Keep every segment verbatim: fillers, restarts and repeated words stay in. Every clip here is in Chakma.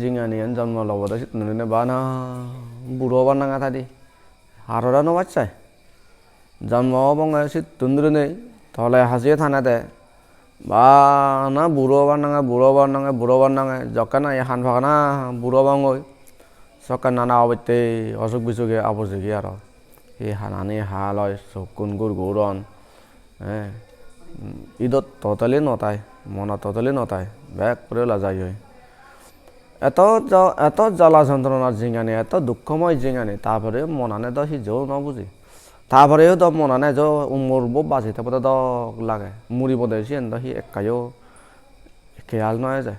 Jinghaniyan jonmo lobode sittun dhurinei bana buro obar nange tadi. Harore no bachchai. Jonmo obonge sittun dhurinei tole hajiye tanede. Bana buro obar nange, buro obar nange, buro obar nange. Jokke nahi han pagana buro obongoi, sokke nana obotte osuk bisuge abujigi aro. Hi hanani hal oi, sokkun gur gur on. Eh, idot totally no tai, monot totally no tai, bek puri ola jai oi. Eto ja-, eto jala jontronar jinghani, eto dukkhomoi jinghani, ta poreyo monane do hijjo no buji. Ta poreyo do monane jo umor bo baji thebode dok lage, muribode siyen do hi ekkayo kheyal no eje.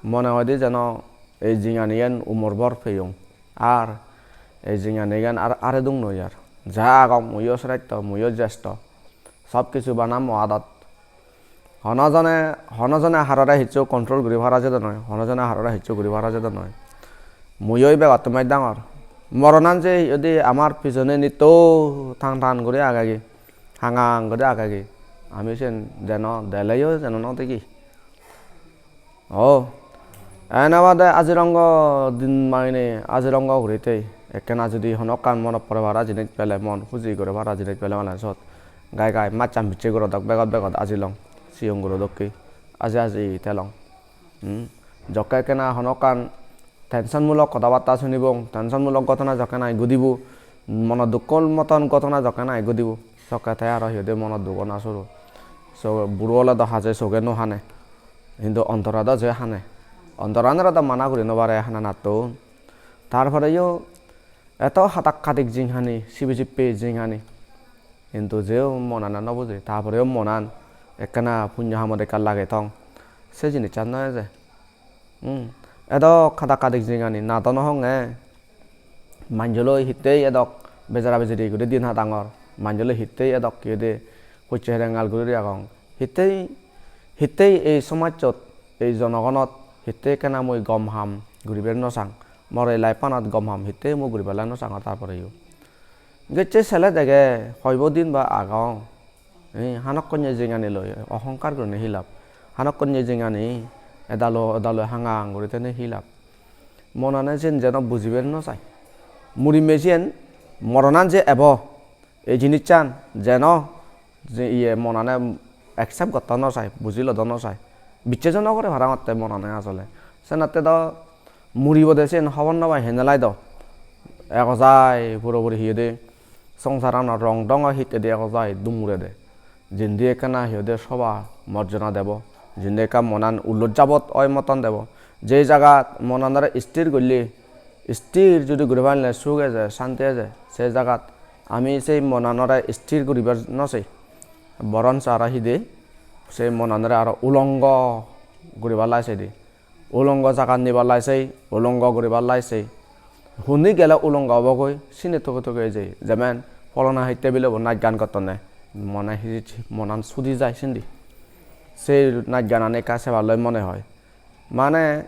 Mone hoide jeno ei jinghaniyen umor bor peyong, ar ei jinghaniyen ar aredung noi ar. Ja agong, muiyo sresto, muiyo jesto, sob kisu bana mo adot. Hono jone, hono jone harore hissu control guri para jede noi, hono jone harore hissu guri para jede noi. Muiyo begottun mej dangor. Moronan je iyot amar pijone nitto tang tang guri agegi, hangang guri agegi. Ami siyen jeno deleyo jeno no degi. O, ene bade ajirongo din maine ajirongo guri tei ekkena judi hono ekkan monot poribara jinis pele, mon huji guribara jinis pele mane sot gai gai machan bicche gurodok begot begot ajilong, sigon guro dokke aji aji telong. Hmm. Jokke ekkena hono ekkan tension mulok hoda batta sunibong, tension mulok ghotona jokke nahi gudibo, mono dukko moton ghotona jokke nahi gudibo, sokke te aro hi hoide mono duk ona suru. So buro ole do haje soge no hane, hintu ontore do je hane, ontoranore do mana guri no pare hananattun. Tar poreyo eto hadak hadik jinghani, sibi sippe jinghani, hintu jeo monane no buje, ta poreyo monan ekkena punyo hamot ekka lage tong, se jinissan no eje. Hmm. Edok hadak hadik jinghani na do no honge. Manjoloi hittei edok bejara bejeri guri din hadangor. Manjoloi hittei edok hi hoide pocche herengal guri agong. Hittei, hittei ei somajjot, ei jonogonot hittei ekkena mui gom ham guribar no sang. Mor ei life-anot gom ham hittei mui guribar no sang tar poreyo. Gecche sele dege hoibo din ba agong. Eh, hanokkon je jinghani loi ohongkar gurinei hi lab? Hanokkon je jinghani edalo, edalo hangang guri tenei hi lab? Monane siyen jeno bujibar no sai. Murimei siyen moronan je ebo, ei jinissan jeno je iye monane accept gotto no sai, buji lodo no sai. Bicchejo no gore parangotte monane asole. Senatte do muribode siyen hobor no pai henelai do. Ego jai puro puri hi hoide songsaranor rong dong oi hittedi ego jai dumurede. Jindi ekkena hi hoide soba morjona debo, jindi ekka monan ullot jabot oi moton debo. Je jagat monanore isthir golle, isthir judi guri parile suk eje, santi eje, se jagat ami sei monanore isthir guribar no sei. Boronso aro hi de, sei monanore aro ulongo guribar lai sei de. Ulongo jagat nibar lai sei, ulongo guribar lai sei. Hundi gele ulongo obogoi, sini toge toge jei. Jemen, pholona hitte bilebo naj gan gottonne. Mone hi monan sudi jai sindi. Sei naj ganani ekka sebar loi mone hoi. Mane,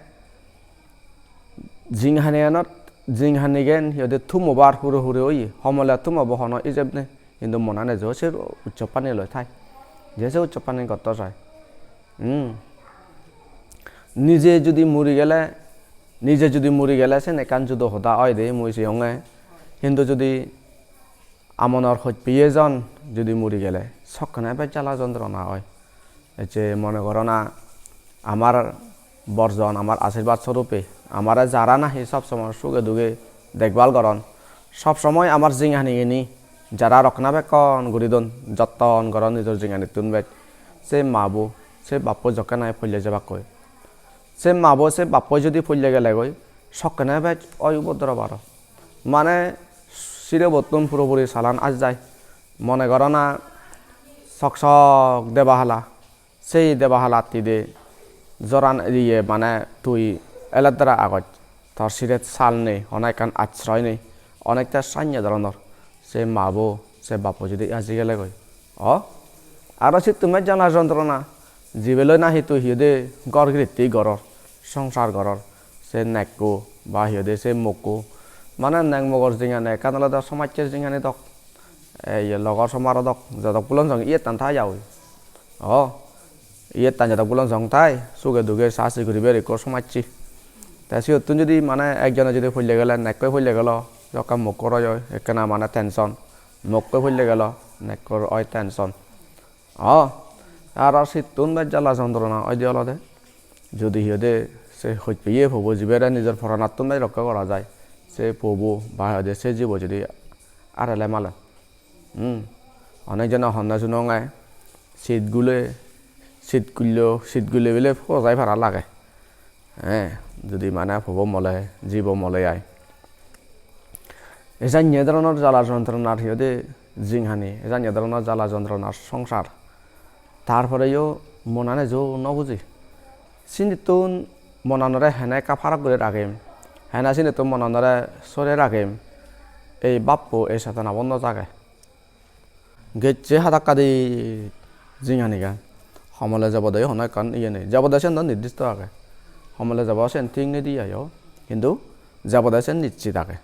jinghaniyanot, jinghanigen hi hoide thumobar hure hure oye. Homole thumobo hono ijeb nei. Hintu monane je se ucchob pani loi thai, je se ucchob pani gotto sai. Hmm. Nije judi muri gele, nije judi muri gele sen ekkan judo hoda oi de mui siyonge. Hintu judi amonor hoj peye jon judi muri gele, sokkene bej jala jontrona oi. Ecche mone gorona amar borjon, amar ashirbad sorupe, amare jara nahi sob somoi suge duge dekbal goron, sob somoi amar jinghani gini jara rokkona bekkon guri don, jotton goron nijor jinghanittun bej, se mabo, se bappo jokke nahi polle jebakkoi. Se mabo, se bappo judi polle gelegoi, sokkene bej oi ubodrob aro. Mane sirebottun puro puri salan aj jai. Mone gorona sok sok deba hala. Sei deba halat hide joran iye mane tui eleddara agoj, tor siret sal nei, hono ekkan asroy nei, onekta sanye doronor. Se mabo, se bappo judi aji gelegoi, o, aro sittun mej jala jontrona, jibeloi nahi tui hi hoide ghor giritti goror, songsar goror, se nekko ba hi hoide se mokko, mane nek mogor jinghani ekkan olode somajjer jinghani dok. Ei logor somaro dok, jodok bulon song iyettan thai jagoi. O, iyettan jodok bulon song thai, suge duge sasi guribar ekko somajje. Te siyottun judi mane ekjone judi poille gele, nekkoi poille gelo, jokke mokkor oi oi, ekkena mane tension, mokkoi poille gelo, nekkor oi tension. O, aro sittun bej jala jontrona oide olode, judi hi hoide se hoj peye pobo jibere nijor poranattun bej rokke gora jai, se pobo ba hoide se jibo judi arele malen. Hmm. Onek jone honne sunonge, sit gule, sit gullo, sit gule bile po jai para lage. Eh, judi mane pobo mole, jibo mole ai. Ejan ye dhoronor jala jontronar hi hoide jinghani, ejan ye dhoronor jala jontronar songsar. Tar poreyo monane jo no buji. Sinittun monanore hene ekka farak guri ragem, hene sinittun monanore sore ragem, ei bappo, ei chetanabo no jage. Gecche hadakkadi jinghanigan. Homole jebode hono ekkan iye nei. Jebode siyen do nirdisto age. Homole jebo siyen thik nei de ayo. Hintu jebode siyen nischit age.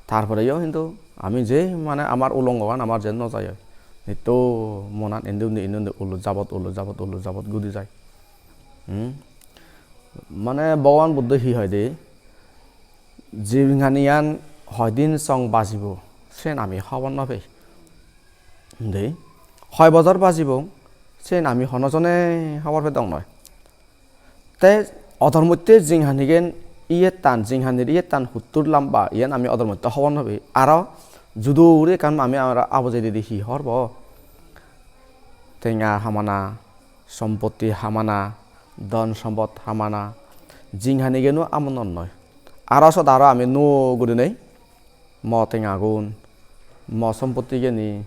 Tar poreyo hintu ami je mane amar ulongogan amar je no jai oi. Nitto monan indi undi, indi undi, ulo jabot, ulo jabot, ulo jabot gudi jai. Hmm? Mane Bhogoban Buddho hi hoide? Jinghaniyan hoidin song bajibo, siyen ami hobor no pei. Indi hoi bojor bajibo, siyen ami hono jone hobor pedong noi. Te odor moddhe jinghanigen iyettan, jinghanir iyettan huttur lamba, iyen ami odor moddhe hobor no pei. Aro judo guri ekkan ami aro abujedi di hi hobor bo? Tenga hamana, sompotti hamana, dhon sompot hamana, jinghanigeno amonor noi. Aro sot aro ami nuo gurinei mo tengagun, mo sompottigeni,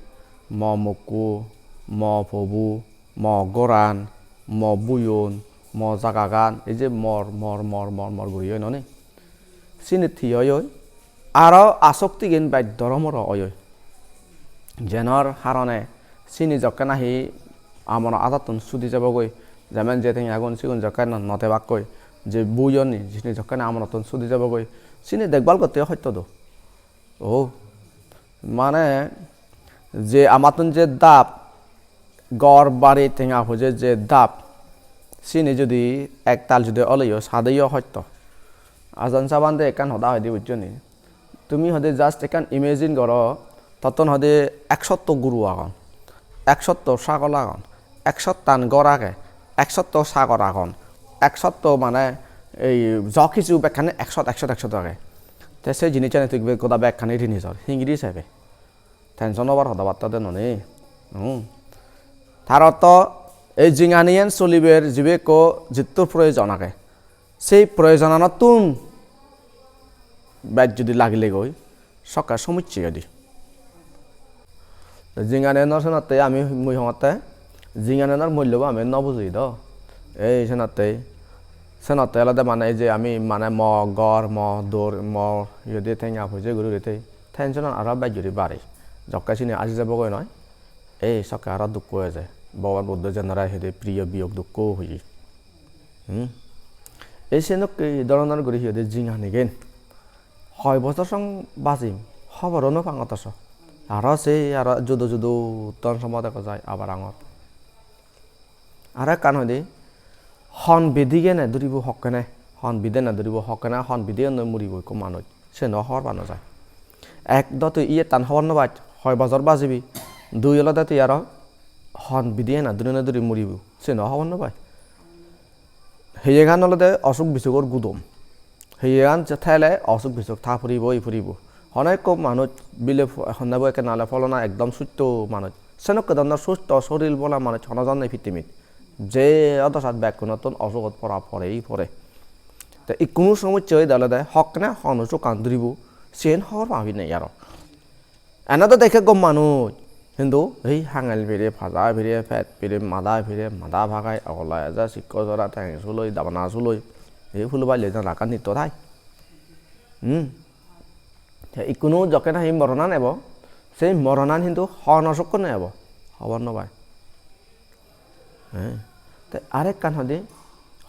mo mokko, mo pobo, mo goran, mo buyon, mo jagagan, ei je mor, mor, mor, mor, mor guri oi noni. Sinit hi oi oi? Aro asoktigen bej dhoromoro oi oi. Jenor harone sini jokke nahi amono adattun sudi jebogoi, jemen je tengagun sigun jokke no, no tebakkoi, je buyoni sini jokke nahi amonottun sudi jebogoi, sini dekbal gotte hosto do. O, mane je amattun je dap, gor bari tenga poje je dap, sini judi ektal judi oleyo sadeyo hosto. Ajan sabande ekkan hoda hoide bujjoni. Tumi hoide just ekkan imagine goro, tottun hoide ek sotto guru agon, ek sotto sagol agon, ek sottan gor age, ek sotto sagor agon, ek sotto mane ei jo hissu bekkani ek sot, ek sot, ek sot age. Te se jinissani tui be-, goda bekkani rini jor, hingiri sebe. Tension obar hoda batta de nonei. Hmm. Tar ortho ei jinghaniyen soliber jibe ekko jittur proyojon age. Sei proyojonanottun bej judi lagilegoi, sokke somosse oi de. Te jinghaniyenor senotte ami mui hongotte, jinghaniyenor mullobo ami no buji do. Ei senotte, senotte olode mane ei je ami mane mo gor, mo dor, mo iyedi tenga poije guri guri te tensionan aro bej guri bare. Jokke sini aji jebogoi noi, ei sokke aro dukko eje. Bhogoban Buddho jenore hoide priyo biyog dukko hoye. Hmm? Ei senokke dhoronor guri hi hoide jinghanigen. Hoi bojor song bajim, hoboro no pang otoso. Aro se aro judo judo dhon sompot dega jai abar angor. Aro ekkan hoide, hon bidigene duribo hokkene, hon bidene duribo hokkene, hon bidigene muribo ekko manuj, seno hobor pa no jai. Ek do tui iyettan hobor no paj, hoi bojor bajibi, dui olode tui aro hon bidigene durine duri muribo, seno hobor no pai. Heyegan olode osuk bisugor gudom. Heyegan je thele osuk bisuk ta puribo, i puribo. Hono ekko manuj bile pho-, honne bo ekke nale pholona ekdom susto manuj. Senokke dhoronor susto soril bola manuj hono jon nei pittimit. Je odosat bekkunottun osugot pora pore, i pore. Te ikkunu somosse oyede olode hokkene hon osukkan duribo, siyen hobor pabi nei aro. Ene do dekke gom manuj, hintu ei hangel pire, paja pire, pet pire, mada pire, mada pagai, ogola eja, sikko jora, teng suloi, dabana suloi, ei hulo baile jana ekkan nitto thai. Hmm. Te ikkunu jokke nahi moronan ebo, sei moronan hintu hon osukkone ebo, hobor no pai. He. Te arekkan hoide,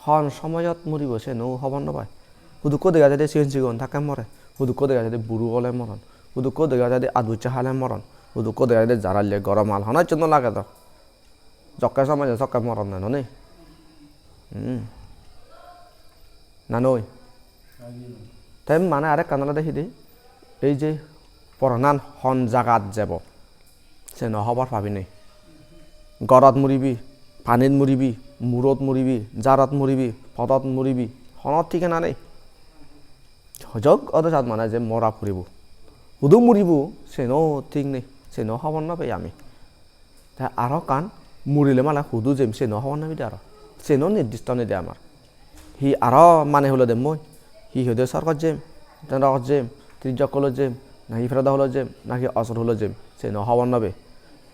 hon somoyot muribo siyeno hobor no pai. Hudukko dega jaide sigon sigon thakke more, hudukko dega jaide buro ole moron, hudukko dega jaide adbucche hale moron, hudukko dega jaide jaralle goro mal, hono hissu no lage do. Jokke somoy je sokke moron de noni. Hmm. Na noi? Te mane arekkan olode hidi, ei je poranan hon jagat jebo, seno hobor pabi nei. Gorot muribi, panit muribi, murot muribi, jarot muribi, podot muribi, hono thigena nei. Hojok odo jat mane je mora puribo. Hudu muribo, seno thik nei, seno hobor no pei ami. Te aro ekkan, murile mane hudu jem, seno hobor no pei de aro. Seno nirdisto nei de amar. Hi aro mane hulode mui? Hi hoide sorgot jem, norogot jem, trijjok hulot jem, naki preto hulot jem, naki osur hulot jem, seno hobor no pei.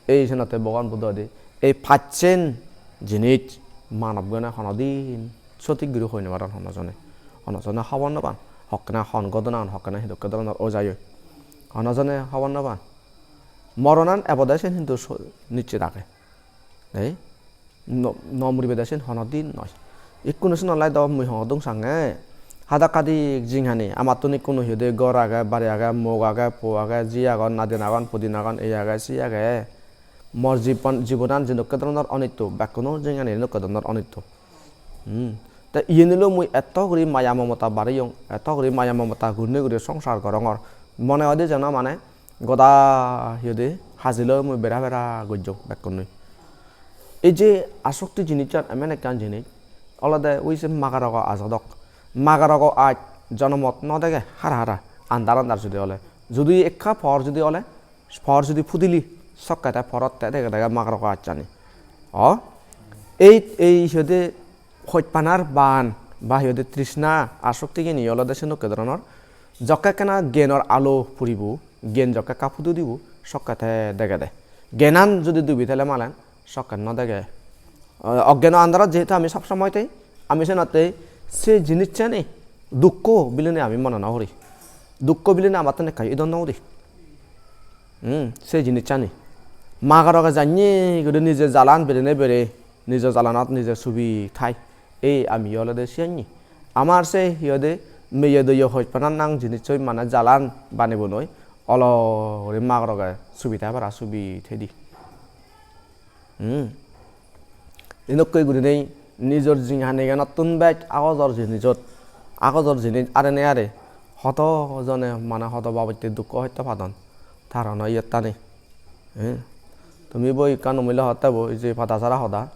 Ei senotte Bhogoban Buddho hoide, ei pacchen jinis manob gune honodin sotik guri hoi no paron hono jone. Hono jone hobor no pan. Hokkene hon godonan, hokkene hidokke doronor oi jai oi. Hono jone hobor no pan. Moronan ebode sen hintu so-, nischit age. Ei? No, no muribede sen hono din noi. Ikkunu sen olai do mui hodung sange. Hadak hadik jinghani. Amattun ikkunu hi hoide ghor age, bari age, mok age, po age, ji agon, nadin agon, pudin agon, ei age, si age. Mor jibon, jibonan jedokke dhoronor onitto, bekkuno jinghani jedokke dhoronor onitto. Hmm. Te iyen olo mui etto guri maya momota bareyong, etto guri maya momota gurinei guri songsar gorongor. Mone hoide jeno mane goda hi hoide hajilo mui bera bera gojjong bekkunnoi. Ei je asokti jinissan emon ekkan jinis, olode ui se magarogo ajo dok. Magarogo aj jonomot no dege hara hara, andar andar judi ole. Judi ekka por judi ole, por judi pudili, sokke te porot te dege dege magarogo ajchani. O, ei, ei hi hoide hojpanar ban, ba hi hoide trishna, asokti gini olode senokke dhoronor. Jokke ekkena gyanor alo puribo, gyan jokke ekka pudu dibo, sokke te degede. Gyanan judi dubi thele malen, sokke no dege. O-, oggeno andarot jehetu ami sob somoi tei, ami senotte se jinissani dukko bilinei ami mone no guri. Dukko bilinei amattun ekka idon no guri. Hmm, se jinissani. Magaroge janye guri nije jalan berene bere, nijo jalanot nije subi thai. Ei ami olode siyanye. Amar se hi hoide meye doye hojpanan nang jinissoi mane jalan banebo noi. Olo guri magaroge subi thai para subi thedi. Hmm. Enokkoi gurinei nijor jinghani genottun bej agojor jinijot, agojor jinis arene are hodo jone mane hodo babotte dukko hosto padon tar hono iyettani. Eh? Tumi boi ekkan umile hotte boi je pada sara hoda.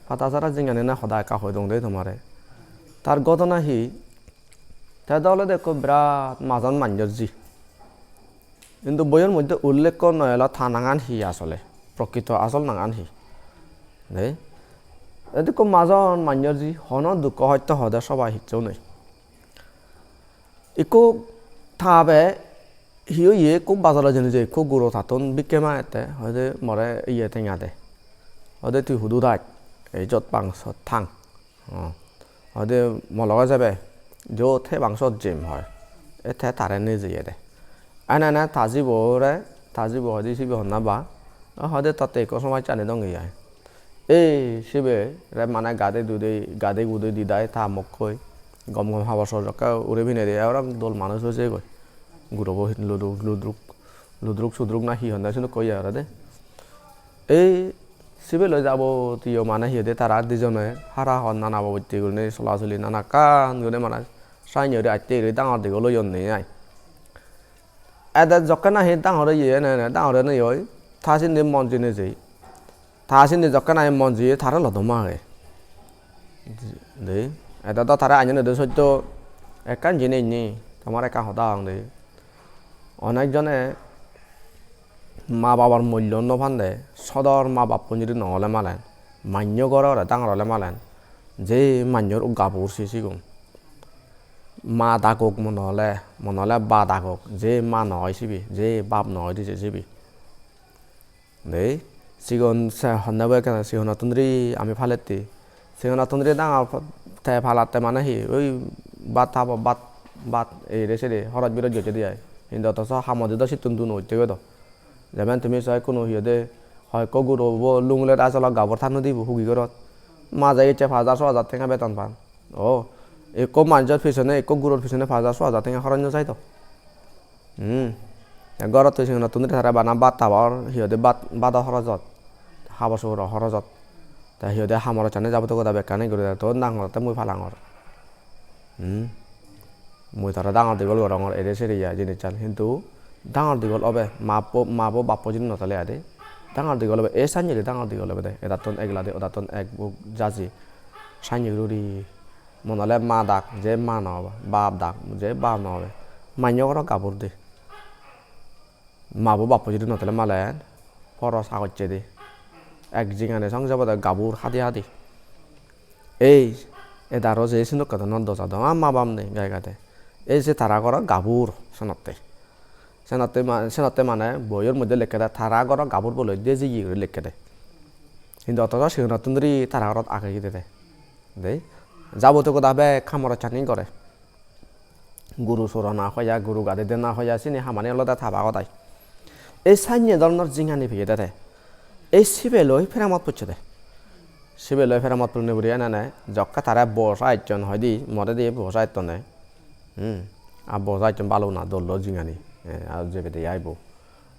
Pada sara jinghani na hoda ekka hoi dong de tomare. Tar godona hi? Te do olode ekko birat majon manjor ji. Hintu boiyor moddhe ullekho no elo ta nangan hi asole, prokrito asol nangan hi. De, edi ekko majon manjor ji, hono dukko hosto hode sobai hissu nei. Ikko tabe hi oye, ikko bazaro jeinei je ikko guro tattun bikke mangette, hoide more iye tenga de. Hoide tui hudu daj, ei jot pang sot thang. Oh. Hoide mo loge jebe, jo te bang sot jem hoi. E te tare nejeye de. Ene ene ta jibore, ta jibo hoide sibe honna ba. O hoide totte ekko somajjani donge ai. Ei sibe re mane gade dude, gade gude didai ta mokkoi. Gom gom habor sor jokke uri pinei de, aro dol manuj oi jegoi. Gurobo hin ludruk, ludruk, ludruk sudruk na hi honne sinukkoi ye aro de. Ei sibe loi jabotiyo mane hi hoide tara dijone hara hon nana babotte gurinei solasoli nanakkan gurinei mane sanye guri atte guri dangor degol oyonne ai. Ede jokke nahi dangor oye ene ene dangor oye oi, ta sindi mon jeinei jei. Ta sindi jokke nahi mon jeye tare lodom age. De, ede do tare anyon ede sotto ekkan jinis ni, tomare ekkan hoda hong de. Onek jone ma babor mullo no pande, sodor ma bappun judi no ole malen, mannyo gorore dangor ole malen, je mannyor gabur si sigun. Ma dagok mone ole, mone ole ba dagok, je ma no oi sibe, je bap no oi dije sibe. Dei, sigon se honne bo ekkena sigonottun duri ami paletti. Sigonottun duri dangor po-, te palatte mane hi, oi bhat habo, bhat, bhat, ei re se re, horoj biroj gocche de ai. Hintu otoso hamodi do sittun duno utte goi do. Jemon tumi so ekkuno hi hoide, hoi ekko guro bo lungulet ajolo gabur than no dibo hugi gorot. Maje ecche paj hajar, so hajar tenga beton pan. O, ekko manjor pisone, ekko guror pisone paj hajar, so hajar tenga horoj no jai do. Hmm. Te gorot tui sigonottun tara bana bhat habor, hi hoide bhat, bhado horojot, habor suboro horojot. Te hi hoide hamor ossani jabotiyo goda bekkani guri de, ton dangor te mui palangor. Hmm. Mui tare dangor digol gorongor ere sere ya jinissan, hintu dangor digol obe, ma bo, ma bo bappo judi no thele ade. Dangor digol obe, e sannye di dangor digol obede. Edattun ek ladi, odattun ek buk jaji. Sannye guri guri. Mone ole ma dak, je ma no obo, bap dak, je bap no obo. Manyo goro gabur de. Ma bo bappo judi no thele malen, poro sagocche de. Ek jingani song jebode gabur hadi hadi. Ei, edaro je sinokke do no doja do, ma bap nei gai gai de. Ei je tara goro gabur senotte. Senotte ma-, senotte mane boiyor moddhe lekkede tara goro gabur boloi de jeye guri lekkede. Hintu othoso sigonottun dhuri tara gorot age gide de. Dei, jabotiyo goda bek hamorossani gore. Guru sorana hoya, guru gadi dena hoya, sini hamani olode ta bagodai. Ei sannye dhoronor jingani peye de te. Ei sibe loi premot pocche de. Sibe loi premot pocche guri enene, jokke tare bosa ecchon hoide, more diye bosa ettone. Hmm. A bosa ecchon balo na dol dol jingani. Eh, ar jebede aibo.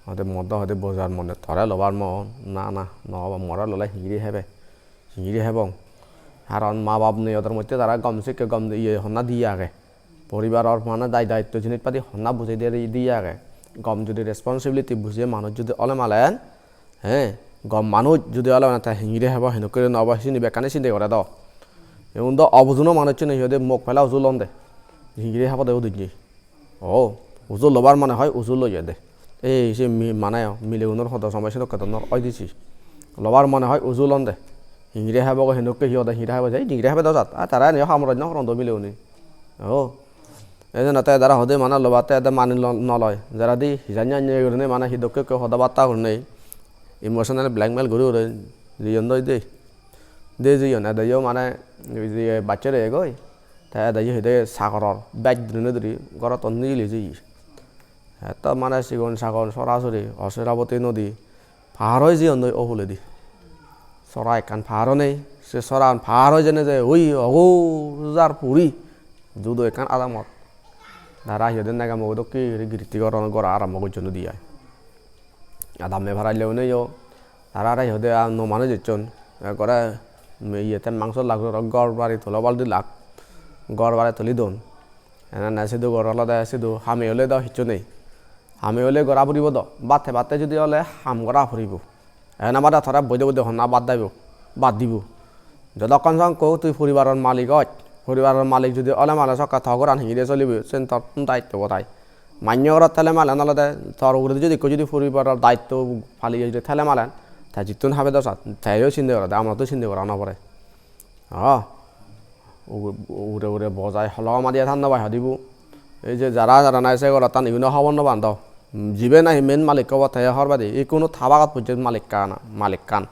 Hoide mor do hoide bojar mone tore lobar mon. Na, na, no obo, more lole hingiri hebe. Hingiri hebong. Karon ma bap nei odor moddhe tara gom sikke gom iye honna diye age. Poribaror mane dai daitto jinis padi honna bujei de diye age. Gom judi responsibility buje manuj judi ole malen, he, gom manuj judi ole malen te hingiri hebo, hinokki no obo, sini bekkani sinde gore do. Igun do obujuno manuj sini hi hoide mok pela ujulon de. Hingiri hebo de udinei. O, ujul lobar mone hoi ujul loye de. Ei se mi-, mane milegunor hodo somoi sedokke donnor oi disi. Lobar mone hoi ujul on de. Hingiri hebo go hinokke hi hodo hingiri hebo jai hingiri hebe do jat. A tara eniyo ham roj no horon do milegune. O. Ei jeno te dara hode mane lobatte ede mani lo-, no loi. Jara di hijan jan gurinei mane hi dokke dokke hoda batta gurinei emotional blackmail guri guri jiyon do de. De jiyon ede yo mane je bacche reye goi. Te ede ye hide sagoror bej dinei duri gorottun nigili jeye. Etto mane sigon sagon sorasori Osiraboti nodi par oi jeyondoi o huledi. Sora ekkan par onei, se soran par oi jeinei je ui ogur jar puri judo ekkan adamot. Tara hi hoide nega mogo dokke guri giritti goron, gora arambo gojjon udi ai. Adamme paralloi uneyo, tarare hi hoide ar nuo manuj ecchon, ekkore me-, iye te mangso lak gor bari tula baldi lak, gor bari tuli don. Enane sidu gor olode sidu hami ole do hissu nei. Hami ole gora puribo do, batte batte judi ole ham gora puribo. Ena bade tore boide boide honna bad daibo, bad dibo. Jodokkon song ko tui poribaror malik oj, poribaror malik judi ole male sokke to goran hingiri solibo, sen tor daitto bo tai. Manyo gorot thele malen olode tor uguredi judi ekko judi poribaror daitto paliye judi thele malen, te jittun habe do sat, teyo sinde gorede, amarattun sinde gora no pore. Ah, ugu-, ugure ugure bojai holo madiye than no pai hodibo. Ei je jara jara nai se gorottan iguno hobor no pan do. Jibe nahi main malik obo te hor badi, ikkunu ta bagot pujje malikkan, malikkan.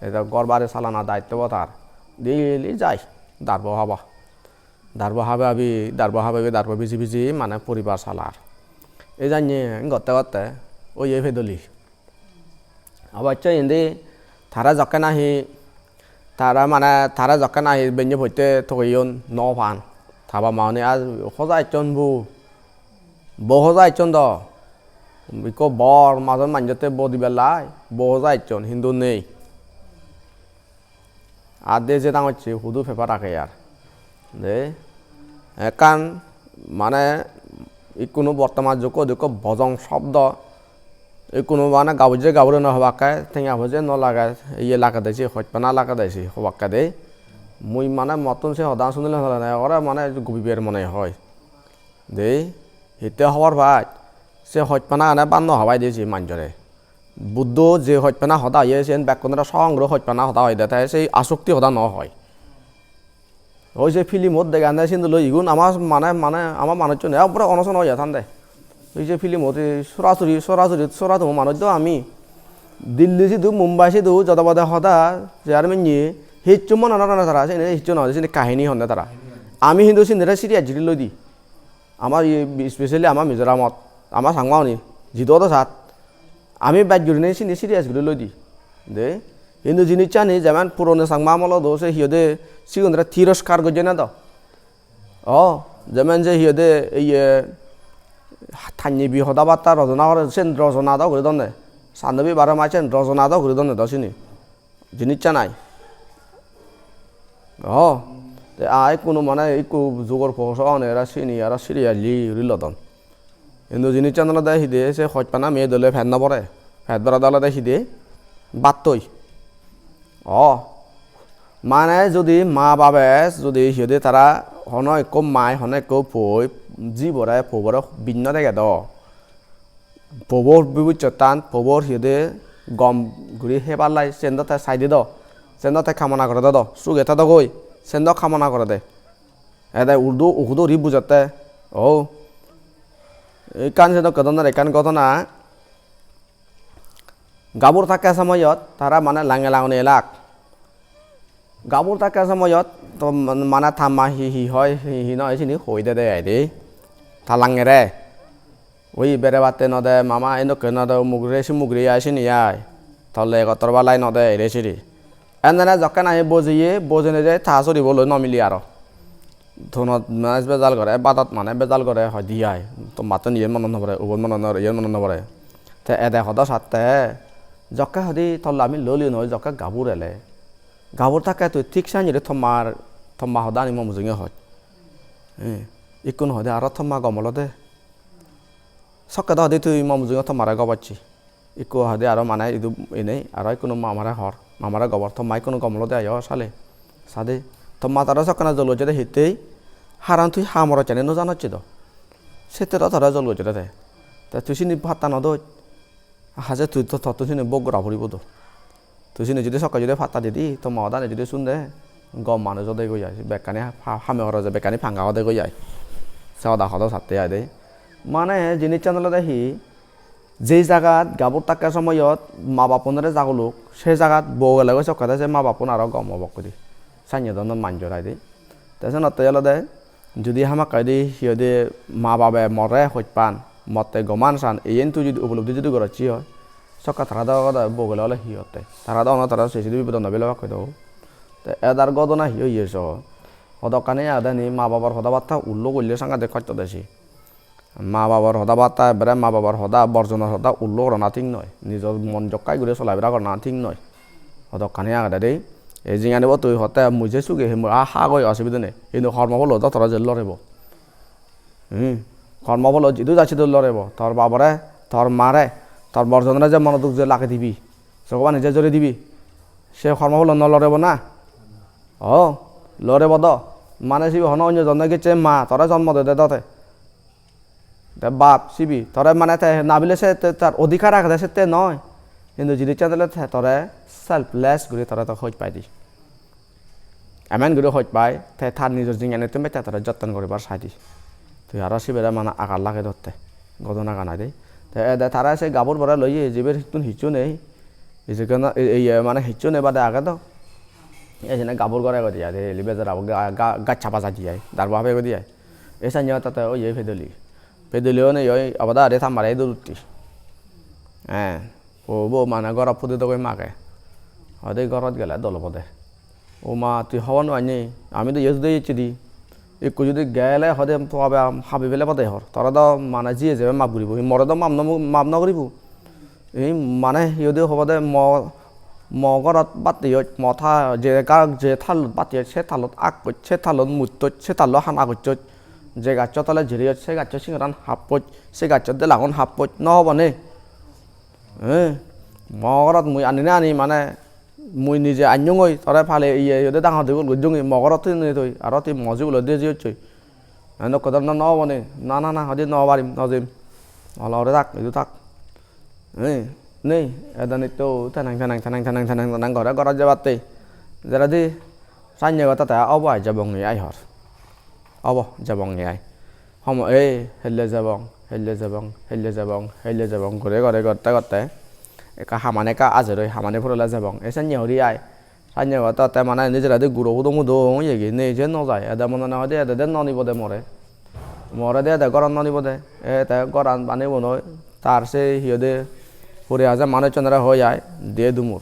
Ei je gor bari salana daitto bo tar. Daily jai, darbo haba. Darbo habe abi, darbo habe abi, darbo biji biji mane poribar salar. Ei janye gotte gotte oye pedoli. Obosse indi tara jokke nahi, tara mane tara jokke nahi benne potte togeyon no pan. Ta bap ma-une ar hoja ecchon bo. Bo hoja ecchon do. Ikko bor majon manjotte bo dibellai, bo hoja ecchon, hintu nei. Ar de je dangocche hudu paper age ar. De ekkan mane ikkunu bortoman jukko jukko bojong shobdo, ikkunu mane gabujje gabure no hobakke, tenga poje no lage, iye lagede se, hojpana lagede se hobakke de. Mui mane mottun se hodan sunile hole ne, ore mane gubiber mone hoi. De, hitte hobor pai? Se hojpana ane ban no habai de se manjore. Buddho je hojpana hoda hoye, siyen bekkunore song guri hojpana hoda hoide, te se asokti hoda no hoi. Oi se film-ot degande, sinduloi igun ama mane, mane ama manuchchune ekkore onoson oye thande. Oi se film-ot sorasori, sorasori, soratumo manuj do ami. Delhi sidu, Mumbai sidu, jodo bode hoda, chairman-ye, hissu mone no rane tara, sini hissu no hoide, sini kahini honde tara. Ami hintu sinire serious guri loi di. Ama iye, specially ama Mizoramot, ama Changmauni, jidu odo sat, ami bej gurinei sini serious guri loi di. De, hintu jinissani jemon puroni Changma amolot do se hi hoide sigunore tiroskar gojje na do. O, jemon je hi hoide iye Tannibi hoda batta rojona gore, sen rojona do guri donne. Sandobi Baro Mach sen rojona do guri donne do sini. Jinissanai. O, Te aa ikkunu mane ikku jugor po so one aro sini aro siri alli guri lodon. Hintu jinissan olode hide se hojpana meye dole pet no bore. Pet borede olode hide battoi. O, mane judi ma babe judi hiyede tara hono ekko mai hono ekko poi jibore pobore binno dege do. Pobor bibujjottan, pobor hiyede gom guri hebar lai, sen do te saide do, sen do te kamona gorede do, suge tedogoi, sen do kamona gorede. Ede urdu uhudo uri bujotte. O, ekkan sedokke dhoronor ekkan ghotona. Gabur thakke somoyot tara mane lange langoni elak. Gabur thakke somoyot to mane ta ma hi hi hoi, hi hi noi sini hoi dede ai de. Ta langere. Oi berebatte no de, mama endokke no de, umuk re sumuk re ai sini ai. Tolle gottor balai no de ere siri. Endene jokke nahi bojeye, bojene je ta soribo loi no mili aro. Thonot mane bejal gore, badot mane bejal gore, hoide ai. To mattun iyen monot no pore, ubot monot no pore, iyen monot no pore. Te ede hodo satte, jokke hoide tolle ami loliyonoi, jokke gabur ele. Gabur thakke tui thik sannye tomar, tomma hodani mo mujunge hoj. Eh, ikkun hoide aro tomma gom olode. Sokke do hoide tui mo mujunge tommare gobocchi. Ikko hoide aro mane idu enei aro ikkunu mamare hor, mamare gobor, tomma ikkunu gom olode ayo sale. Sade, tomma tara sokkene jol gocchede hittei, haran tui ha morot jani no janocchi do. Sette do tara jol gocchede te. Te tui sini patta no doj. Haje tui to, tottun sini bok gora puribo do. Tui sini judi sokke judi patta didi, tomma hodani judi sunde, gom manuj odegoi ai, bekkani ha-, hame horoje, bekkani panga odegoi ai. Se hoda hodo satte ai de. Mane jinissan olode hi, je jagat gabur thakke somoyot ma bappunore jaguluk, se jagat bou gelegoi sokkede se ma bappun aro gom obokkoi de. Sannye dhoronor manjor ai de. Te senotte olode judi hamakkai di hi hoide ma babe more hojpan, motte goman san, iyen tui judi upolobdi judi gorocchi oi, sokke tara do, do bogele ole hi hotte? Tara do ono tara se sidi bipodot no belebakkoi do. Te edar godona hi oye so? Hodokkani agede ni ma babor hoda batta ullo golle sangade hosto de si. Ma babor hoda batta, ekkere ma babor hoda, borjonor hoda ullo gorana thik noi. Nijor mon jokkai guri solabera gorana thik noi. Hodokkani agede de. Ei jinghanibo tui hotte mui je sugi hei mui a ha goi osubide nei. Hintu hormo pholo do tore je lorebo. Hmm. Hormo pholo jidu ja sidu lorebo. Tor babore, tor mare, tor borjonore je mono duk je lage dibi. Sogobani je jore dibi. Se hormo pholo no lorebo na? O, lorebo do. Mane sibe hono onyo jonne gecche ma, tore jonmo dede do te. Te bap sibe, tore mane te nabile se te tar odhikar agede sette noi. Hintu jinissan ole te tore selfless guri tore to hoj pai di. Emen guri hoj pai, te tar nijor jinghanittun bej te tore jotton guribar sai di. Tui aro sibere mane agar lage dotte. Godonagan ai de. Te ede tara se gabur bore loye, jiber hittun hissu nei. Ijekkan, iye mane hissu nei bade age do. Ejene gabur gore godi ai de, eli bejarabo ga-, ga-, gaj haba jai di ai, darbo habe godi ai. Ei sanye tatte oye pedoli. Pedoli one oi obode ade ta mare idu utti. Eh, po bo mane gorot pudi dogoi mage. Hoide gorot gele dol obode. O ma, tui hobor no panye? Ami do iye judi ecche di. Ekku judi gele hoide to abe am-, habi bele bode hor. Tore do mane jiye jebe map guribo. More do map no, map no guribo. Ei mane hi hoide hobode mo, mo gorot batteyoj, mo tha, je ga-, je thalot batteyoj, se thalot akkoj, se thalot mujtoj, se thalot hana gocchoj. Je gaccho tole jireyoj, se gaccho singoran happoj, se gaccho delagun happoj. No hobo ne? Eh, mo gorot mui ani ne ani mane mui nije anyongoi, tore pale iye iyode dangor degul gojjongoi, mo gorot toyonne toi, aro tui mo jibulot de jeyocchoi. Ene ekko dhoronor no obo ni? Na, na, na, hoide no parim, no jim. Olore thak, idu thak. Eh, nei, edanitto tenang, tenang, tenang, tenang, tenang, tenang gore, gorot jebatte. Jeredi sanye gottate obo ai jebonge ai hor. Obo, jebonge ai. Homo, ei, helle jebong, helle jebong, helle jebong, helle jebong, guri guri gotte gotte ekka hamani ekka ajer oi, hamani purele jebong. Ei sanye guri ai. Sanye gotte gotte mane nijeredi guro hudong hudong oyegi nei, je no jai. Ede mone hoi de ede de no nibode more. More de ede gorot no nibode. E te goran banebo noi. Tar se hi hoide puri aje manuchchunore hoi ai, diye dumur.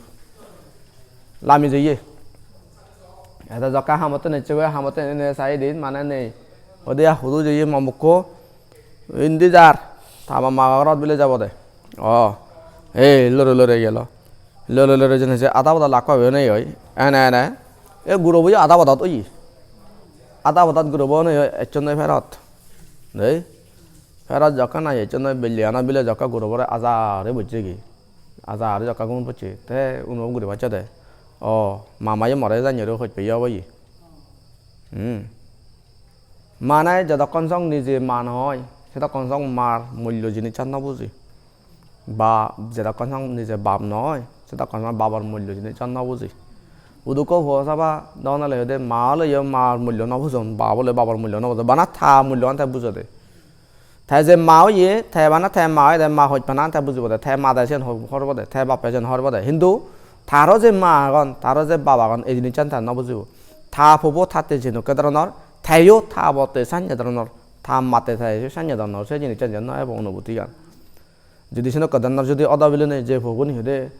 Lami jeye. Ede jokke hamottun ecche goi, hamottun ene sai din mane nei. Ode ya hudu jeye mo mukko. Indi jar. Ta mama gorot bile jabode. O, ei lore lore gelo. Lore lore jene se ada boda lakko obe nei oi. Ene ene. E guro boyo ada bodat oye. Ada podat gurobo oneyo ecchonde ferot. Dei, ferot jokke nahi ecchonde belle ana bile jokke gurobore ajare bojjegi. Ajare jokke gun pocche. Te uno guri pacche de. O, mamayo more janye ro hoj peye obo ye. Hmm. Mane jodokkon song nije ma no oi, sedokkon song mar mullo jinissan no buji. Ba jedokkon song nije bap no oi, sedokkon song babor mullo jinissan no buji. Udukko puo saba don ole hoide ma oleyo mar mullo no bujon, bap ole babor mullo no bujon. Bana ta mulloan te bujode. Te je ma oye, te bana te ma oyede, ma hoj panan te bujibode, te made siyen ho-, horbode, te bappe siyen horbode. Hintu taro je ma agon, taro je bap agon, ei jinissan te no bujibo. Ta puobo tatte jenokke doronor, teyo ta botte sanye doronor, ta matte teyo sanye doronor, se jinissan jen no ebo onubutigan. Judi senokke doronor judi odo bilinei je puogun hi hoide,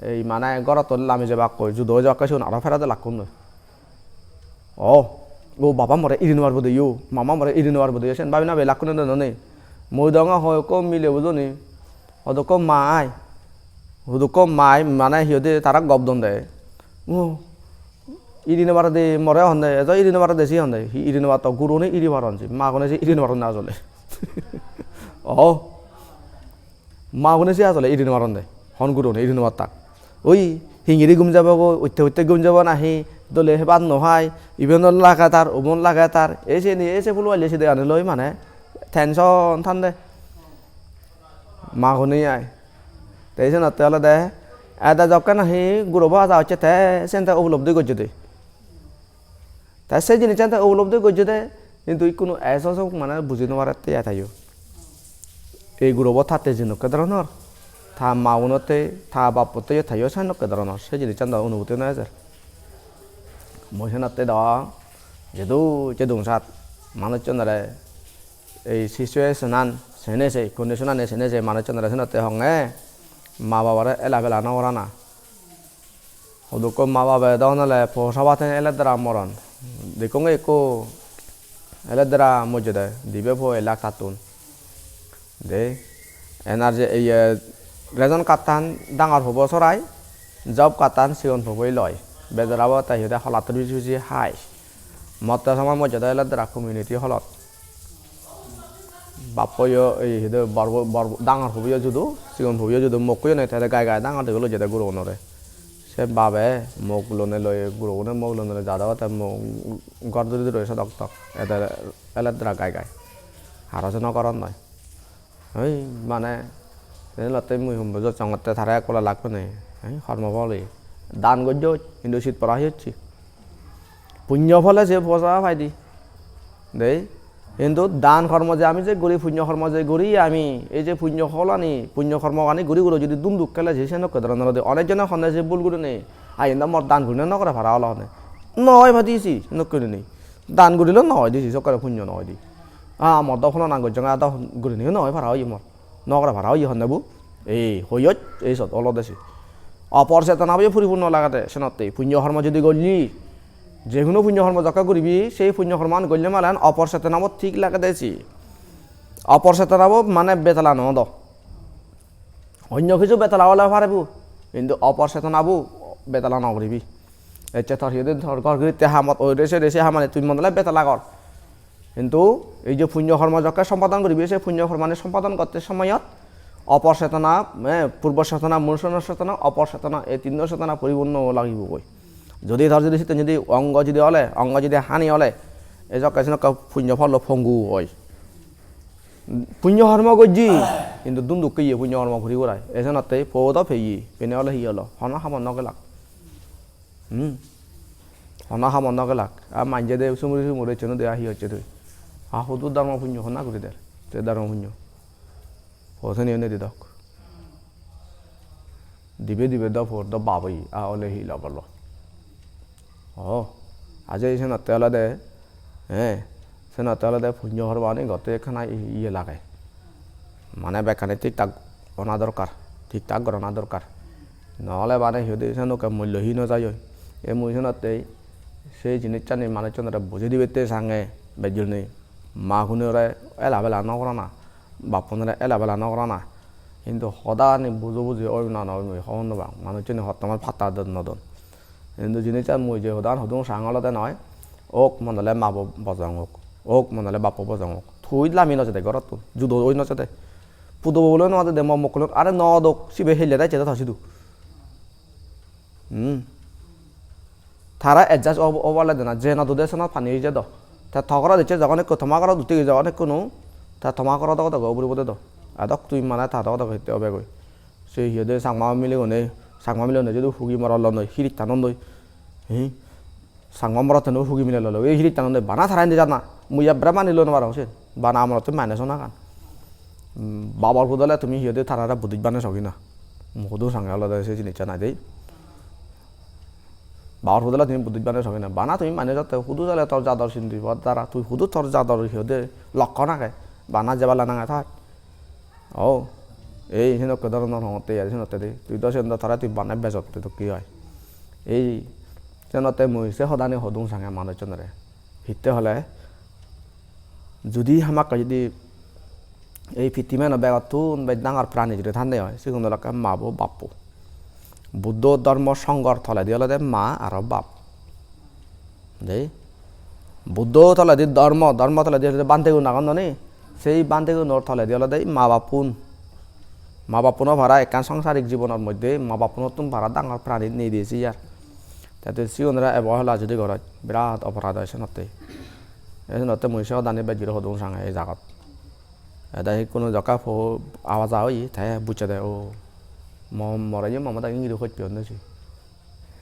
ei mane gorottun lami jebakkoi, judo oi jebakkoi, sigun aro ferede lakkun noi. O, o baba more iri nw parbo de yo, mama more iri nw parbo de yo, sen babi nabi lakkune de nonei. Mui degongor hoi ekko mile bujoni, hodokko ma ai, hodokko ma ai, mane hi hoide tara gop don de. O, iri nw pare de more honde, ejo iri nw pare de si honde, hi iri nw patto, gurune iri paron si, magune si iri nw paron de ajole. O. Magune se ajole iri nw paron de. Hon gurone iri nw pattak. Oi, hingiri gum jabo go, utte utte gum jabo nahi, dole hebar nw hai, iben o lagatar, ubon lagatar. Ei seni, ei se pulu aile side ani loi mane tension than de. Magune ai. Te senotte olode, ede jokke nahi gurobo aja hocche te, sen te upolobdi gojje de. Te se jinissan te upolobdi gojje de, hintu ikkunu eso sok mane buji nw parette ai teyo. Ei gurobo tatte jenokke doronor, ta magunotte, ta bappotte yo teyo senokke doronor, se jinissan do onuboti nw ejer. Mui senotte do jedu jedung sat manuchchunore ei situation-an senei sei, condition-ani senei sei manuchchunore senotte honge ma babore ela bela nw gorana. Hudukko ma babe do honole po sabaten eledra moron. Dekkonge ekko eledra mojjede, dibe po elak tattun. De, N R G, iye, ration card-tan dangor pobo sorai, job card-tan sigon poboi loi. Bejara bo te hi hoide holattur biji biji hai. Motte somar mojjede eledra community hall-ot. Bappoyo, ei, hi hoide, bor, bor, dangor poboyo judo, sigon poboyo judo, mokkoyo nei, te gai gai dangor degei loi jede gurogunore. Se babe mok lonei loi, gurogune mok lonei loi jadon, te mok ghor duri duri sodok tok. Ede eledra gai gai. Aro se nw goron noi. Oi, mane, senotte mui hom bujo songotte tara ek pola lakkune. Oi, hormo phol oye. Dan gojjoj, hintu sit pora hi hocche? Punyo phole se posa paide. Dei, hintu dan hormo je ami je guri, punyo hormo je guri ami, ei je punyo pholani, punyo hormogani guri guri judi dunduk khele je senokke doronor ode. Onek jone honne je bul gurinei, "Ai, iyen do mor dan gurine nw gore para olo honne." Nw oi padi si, senokke gurinei. Dan gurile nw oi di si, sokkore punyo nw oi di. "Ah, mor do pholona gojjonge, do gurinei nw oi para oye mor." Nw gore para oye honne bu? Ei, hoyoj, ei sot olode se. Opor chetona bo puripunno lagede, senotte punyo hormo judi golle, je hono punyo hormo jokke guribi, sei punyo hormoan golle malen opor chetona bo thik lagede se. Opor chetona bo mane betala nw do. Onyo kichu betala ole pare bu, hintu opor chetona bo betala nw guribi. Ecche tor hi hoide tor ghor giritte hamot oire se, se hamani tui mone ole betala gor. Hintu ei je punyo hormo jokke sompadon guribi, se punyo hormani sompadon gotte somoyot opor chetona, eh, purbo chetona, mul chetona, opor chetona, ei tinno chetona puripunno lagibogoi. Judi tor judi sitte judi ongo judi ole, ongo judi hani ole, ei jokke senokke punyo phollo pongu oi. Punyo hormo gojji, hintu dunduk kheye punyo hormo guri gurai. Esenotte po do peye, pene ole hi olo? Hono hamot nw gelak. Hmm. Hono hamot nw gelak. A manje de sumuri sumuri ecchon de a hi hocche tui? A hudu dharma punyo honna guri der? Te dharma punyo. Hoseni ene didok. Dibe dibe do por do baboi, a ole hi lobolo. O, aje senotte olode, eh, senotte olode punyo hormani gotte ekkana i-, iye lage. Mane bekkani thik thak ona dorkar, thik thak gorana dorkar. Nw ole mane hi hoide senokke mullo hi nw jai oi. E mui senotte sei jinissani manuchchunore bujei dibette sange bejjoni. Magunore ela bela nw gorana, bappunore ela bela nw gorana. Hintu hodani bujo buji oi na nw oi mui hobor nw pang. Manuchchune hottongot patta don nw don. Hintu jinissan mui je hodan hodung sang olode noi. Ok, mone ole mabo bojong ok. Ok, mone ole bappo bojong ok. Tui lami no jede gorottun. Judo oi no jede. Pudobo bole no jede, mo mokkolot. Are no dok, sibe hille dai jede to sidu. Hmm. Tara adjust ob-, obale dena, je no dude seno pani oi jedo. Te to gorot icche jogon ekko, toma gorot utti jogon ekko no. Te toma gorot dogo dogo ugure ugure do. Adok tui mane ta dogo dogo hitte obegoi. Se hi hoide Changma milegune, Changma milegune jedu hugi morot lonnoi, hirittanondoi. Hi? Changma morottun hugi mile lolo, ei hirittanondoi, bana tara indi jana. Mui ebbere mani loi no parong sen. Bana amolot tumi mane sonagan. Hmm, babor pudole tumi hi hoide tarare Buddhist bane sogi na. Hudu sange olode se jinissan ai dei. Babor pudole tumi Buddhist bane sogi na. Bana tumi mane jotte hudu jale tor jador sindi pot dara. Tui hudu tor jador hi hoide lokkon age. Bana jebala nange thai. Oh, ei senokke dhoronor hongotte ar senotte de. Tui do sen do tara tui bana bejotte dokke oi. Ei senotte mui se hodani hodung sange manuchchunore. Hitte hole, judi hamakkai judi ei pittimeno begottun bej dangor prani judi thande oi, sigun olakke mabo bappo. Buddho dhormo songhor toledi olode ma aro bap. Dei. Buddho toledi dhormo, dhormo toledi olode bhantegun agon doni. Sei bhantegunor toledi olode ma bappun. Ma bappuno para ekkan songsarik jibonor moddhe ma bappunottun para dangor prani nei de se ar. Te tui sigunore ebo hela judi goroj, birat oporad oi senotte. Ei senotte mui se hodani bej guri hodung sange ei jagat. Ede ikkunu jokka po awaja oye, te bucche de, o, mo-, more je momo dagi guri hoj peyon de se.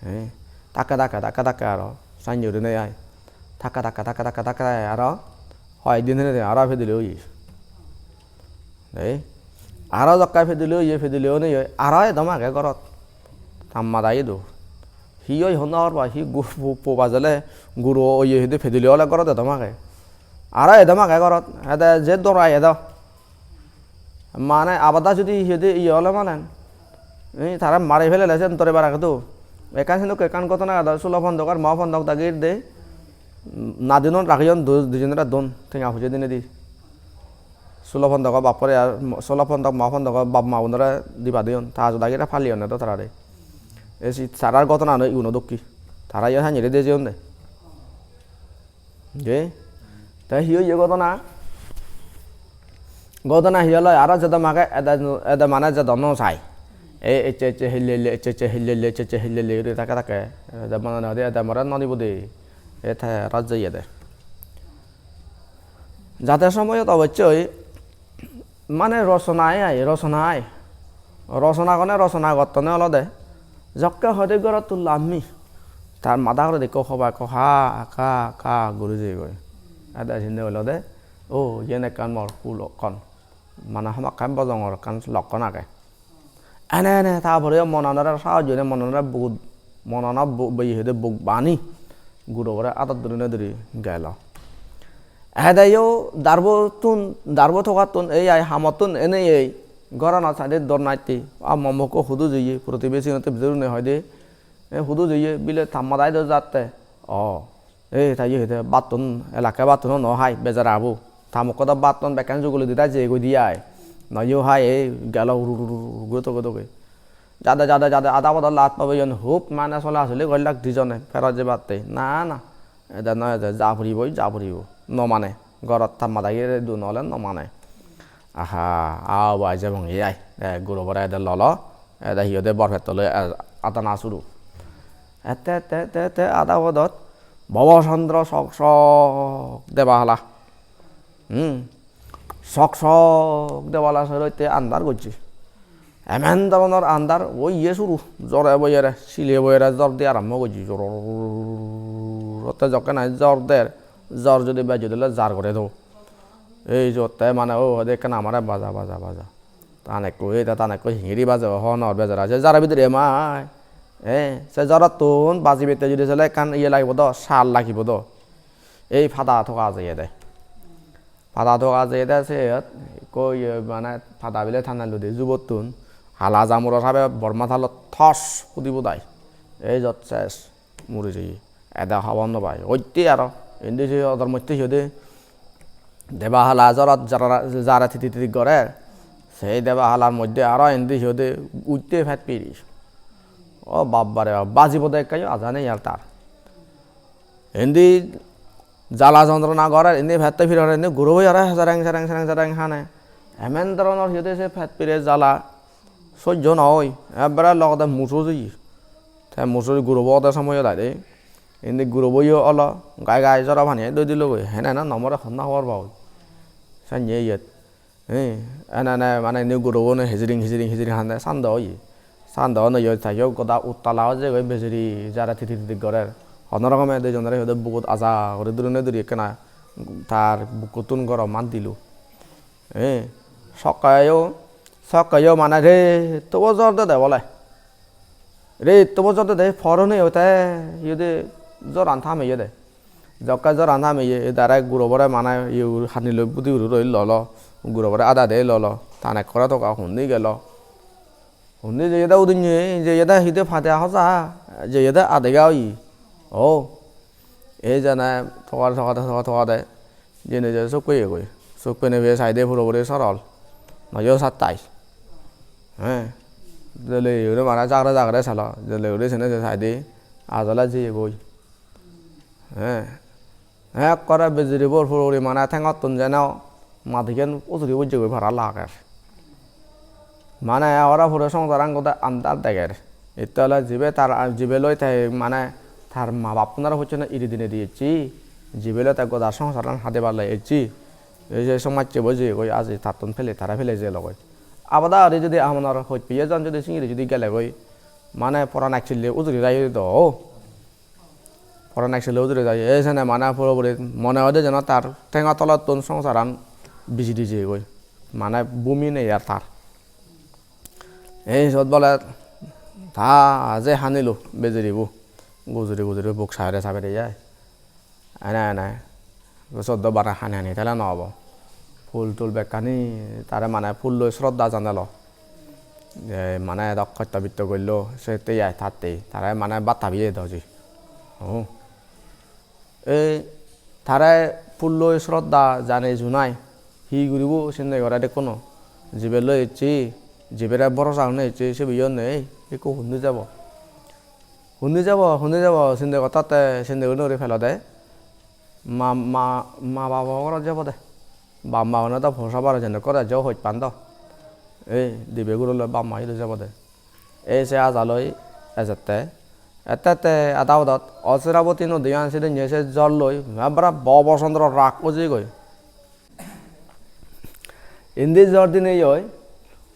He, takke takke, takke takke aro, sannye gurinei ai. Takke takke, takke takke, takke takke aro, hoi din hene de aro pedele oye. Ei, aro jokka pedele oye, pedele onei oi, aro edom age gorot. Tamma dagi do. Hi oi hon nw hobor pai, hi gu-, pu-, puba jele guro oye hide pedele ole gorot edom age. Aro edom age gorot, ede je dorai edo. Mane abada judi hi hoide iye ole mane, ei tara mari felele sen dore bar age do. Ekkan senokke ekkan ghotona age do, sulo pondok ar mo pondok dagi de. Nadinun ragiyon du-, dujonore don, tenga puje dinedi. Sulo pondok bappore ar mo-, sulo pondok mo pondok bap ma gunore diba diyon. Ta jodagire paliyonne do tarare. Ei si tarar ghotonano iguno dokke. Tara iyo sanjire de jeyon de. Je? Te hi oye ghotona? Ghotona hi olo? Aro jedom age ede, ede mane jedom no sai. Ei ecche ecche hille hille, ecche ecche hille hille, ecche ecche hille hille guri thake thake. Ede mane hode ede more no nibo de. E te aro jeye de. Jate somoyot obossoi mane rosona ai, ai, rosona ai. Rosona gone rosona gottone olode jokke hoide gorot tullammi. Tar mada gorot ekko hoba ekko ha, ka, ka guri jeyegoi. Ede sinde olode, o, yen ekkan mor hulokkon. Mane hamakkai bojongor ekkan lokkon age. Ene ene ta poreyo monanore sahos jone monanore bugut, monano bu-, bu-, hi hoide buk bani gurobore adot durinei duri gelo. Edeyo darbottun, darbo togattun ei ai hamottun enei ei gorano sade dor natte, a mo mokko hudu jeye, protibesi sinotte bidire gurine hoide, e hudu jeye bile tamma dai do jatte. O, ei, ta iye hoide, battun, elakke battuno no hai, bejara abo. Ta mokko do battun bekkani juguli di, ta jeyegoi di ai. No yo hai, ei gelo hur hur hur hur guri toge toge. Jade, jade, jade, ada podot lat pabeyon, hub mane sola soli gollak dijone, ferot jebatte. Na, na, ede no ede, ja puribo, ja puribo. No mane, gorot ta mada gire dun ole no mane. Aha, a obo ai jebong ye ai. E, guro bore ede lolo, ede hi hoide bor petto loi, e, adana suru. Ette, ette, ette, ette, ada podot Bhobo Chandra sok sok deba hala. Hmm. Sok sok deba hala sero hitte andar gocche. Emen doronor andar, oi ye suru, jore boyere, sile boyere jor di arambo gocche. Jor, otte jokke nahi jor der, jor judi bej judi ole jar gore do. Ei jotte mane o hoide ekkan amare baja, baja, baja. Tan ekko, ei ta tan ekko hingiri baje hobor nw pang bejara. Se jaro bidire emai. Eh, se jorottun bajibette judi sele ekkan iye lagibo do, sal lagibo do. Ei pada toga jeyede. Pada toga jeyede siyot ekko iye mane pada bile tanelloi de jubottun. Hala jamuro sabe Borma talot thos hudi budai. Ei jot ses. Muri jeye. Ede hobor nw pai. Oitte aro. Indi se odor motte hi hoide. Deba hala jorot jara, jare titi titi gorer. Sei deba halar moddhe aro indi hi hoide utte pet piri. O babbare bab, bajibo de ekka yo aja nei ar tar. Indi jala jontrona gorer, indi petto pire indi gurobo aro sereng sereng sereng sereng hane. Emen dhoronor hi hoide se pet pire jala sojjo no oi, ekbare logode muso jeye. Te muso gurobo ode somoyot aide. Indi guroboyo olo, gai gai jora pani doi dilogoi. Hene na nomore honna hobor pagoi. Sanye iyet. He, ene ene mane indi gurobo ne hijiring hijiring hijiring hande sando oye. Sando ono yo tayo goda uttala oye goi bejeri jara titi titi gorer. Hono rokome dijonore hodo bugut aja guri durune duri ekkena tar bukkottun goroman dilo. He, sokkeyo, sokkeyo mane re tobo jor dede bole. Re tobo jor dede porone ote yode joran thameye de. Jokke joran thameye, e dare gurobore mane ye guri hani loi budi guri roi lolo, gurobore ada de lolo, tan ekkore toga hundi gelo. Hundi jeyede udinye, jeyede hide pade hoja, jeyede adega oye. O, ei jane togade, togade, togade, togade, jene je suk peyegoi. Suk pene peye saide puro puri sorol. Noyo sattai. He, jole guri mane jagre jagre salo, jole guri sene je saide ajole jeyegoi. He. Ekkore bejiribor puro puri mane thengottun jeno madigan ujuri ujjegoi para lager. Mane ora puro songsaran goda andar deger. Itte ole jibe tar, jibe loi te mane tar ma bappunore hocchene iri dinei di ecche, jibe loi te goda songsaran hadebar loi ecche. Ei je somajje bo jeyegoi aji tattun pele, tara pele jelogoi. Abada ori jodi amonor hoj peye jon jodi singiri jodi gelegoi, mane poran ek sille ujuri jai do. Poran ek sele ujure jai, ei sene mane puro puri mone hoide jeno tar tenga tolottun songsaran biji di jeyegoi, mane bumi nei ar tar. Ei sot bole ta je hanilo bejeribo, gujuri gujuri buk sabere sabere jai. Ene ene, sot do bana hani hani thele no obo. Phul tul bekkani tare mane phulloi sroddha janelo. Je mane edok hosto bitto gollo, sette ai tatte, tare mane bhat habiye doji. Oh. Ei tare phulloi sroddha jane junai, hi guribo sinde gore dekkuno. Jibe loi ecche, jibere borosa hone ecche, sibeyo nei, ekku hundi jabo. Hundi jabo, hundi jabo, sinde gottatte, sinde guri guri pelode. Ma, ma, ma babo gorot jebode. Bap ma gune do posa bare jende gore jo hoj pan do. Ei dibe guro loi bap ma idu jebode. Ei se ajaloi ejette. Ettette ada odot Osiraboti nodiyan sidinye se jor loi, bara Bobo Chandra rak ujigoi. Indi jor dinei oi,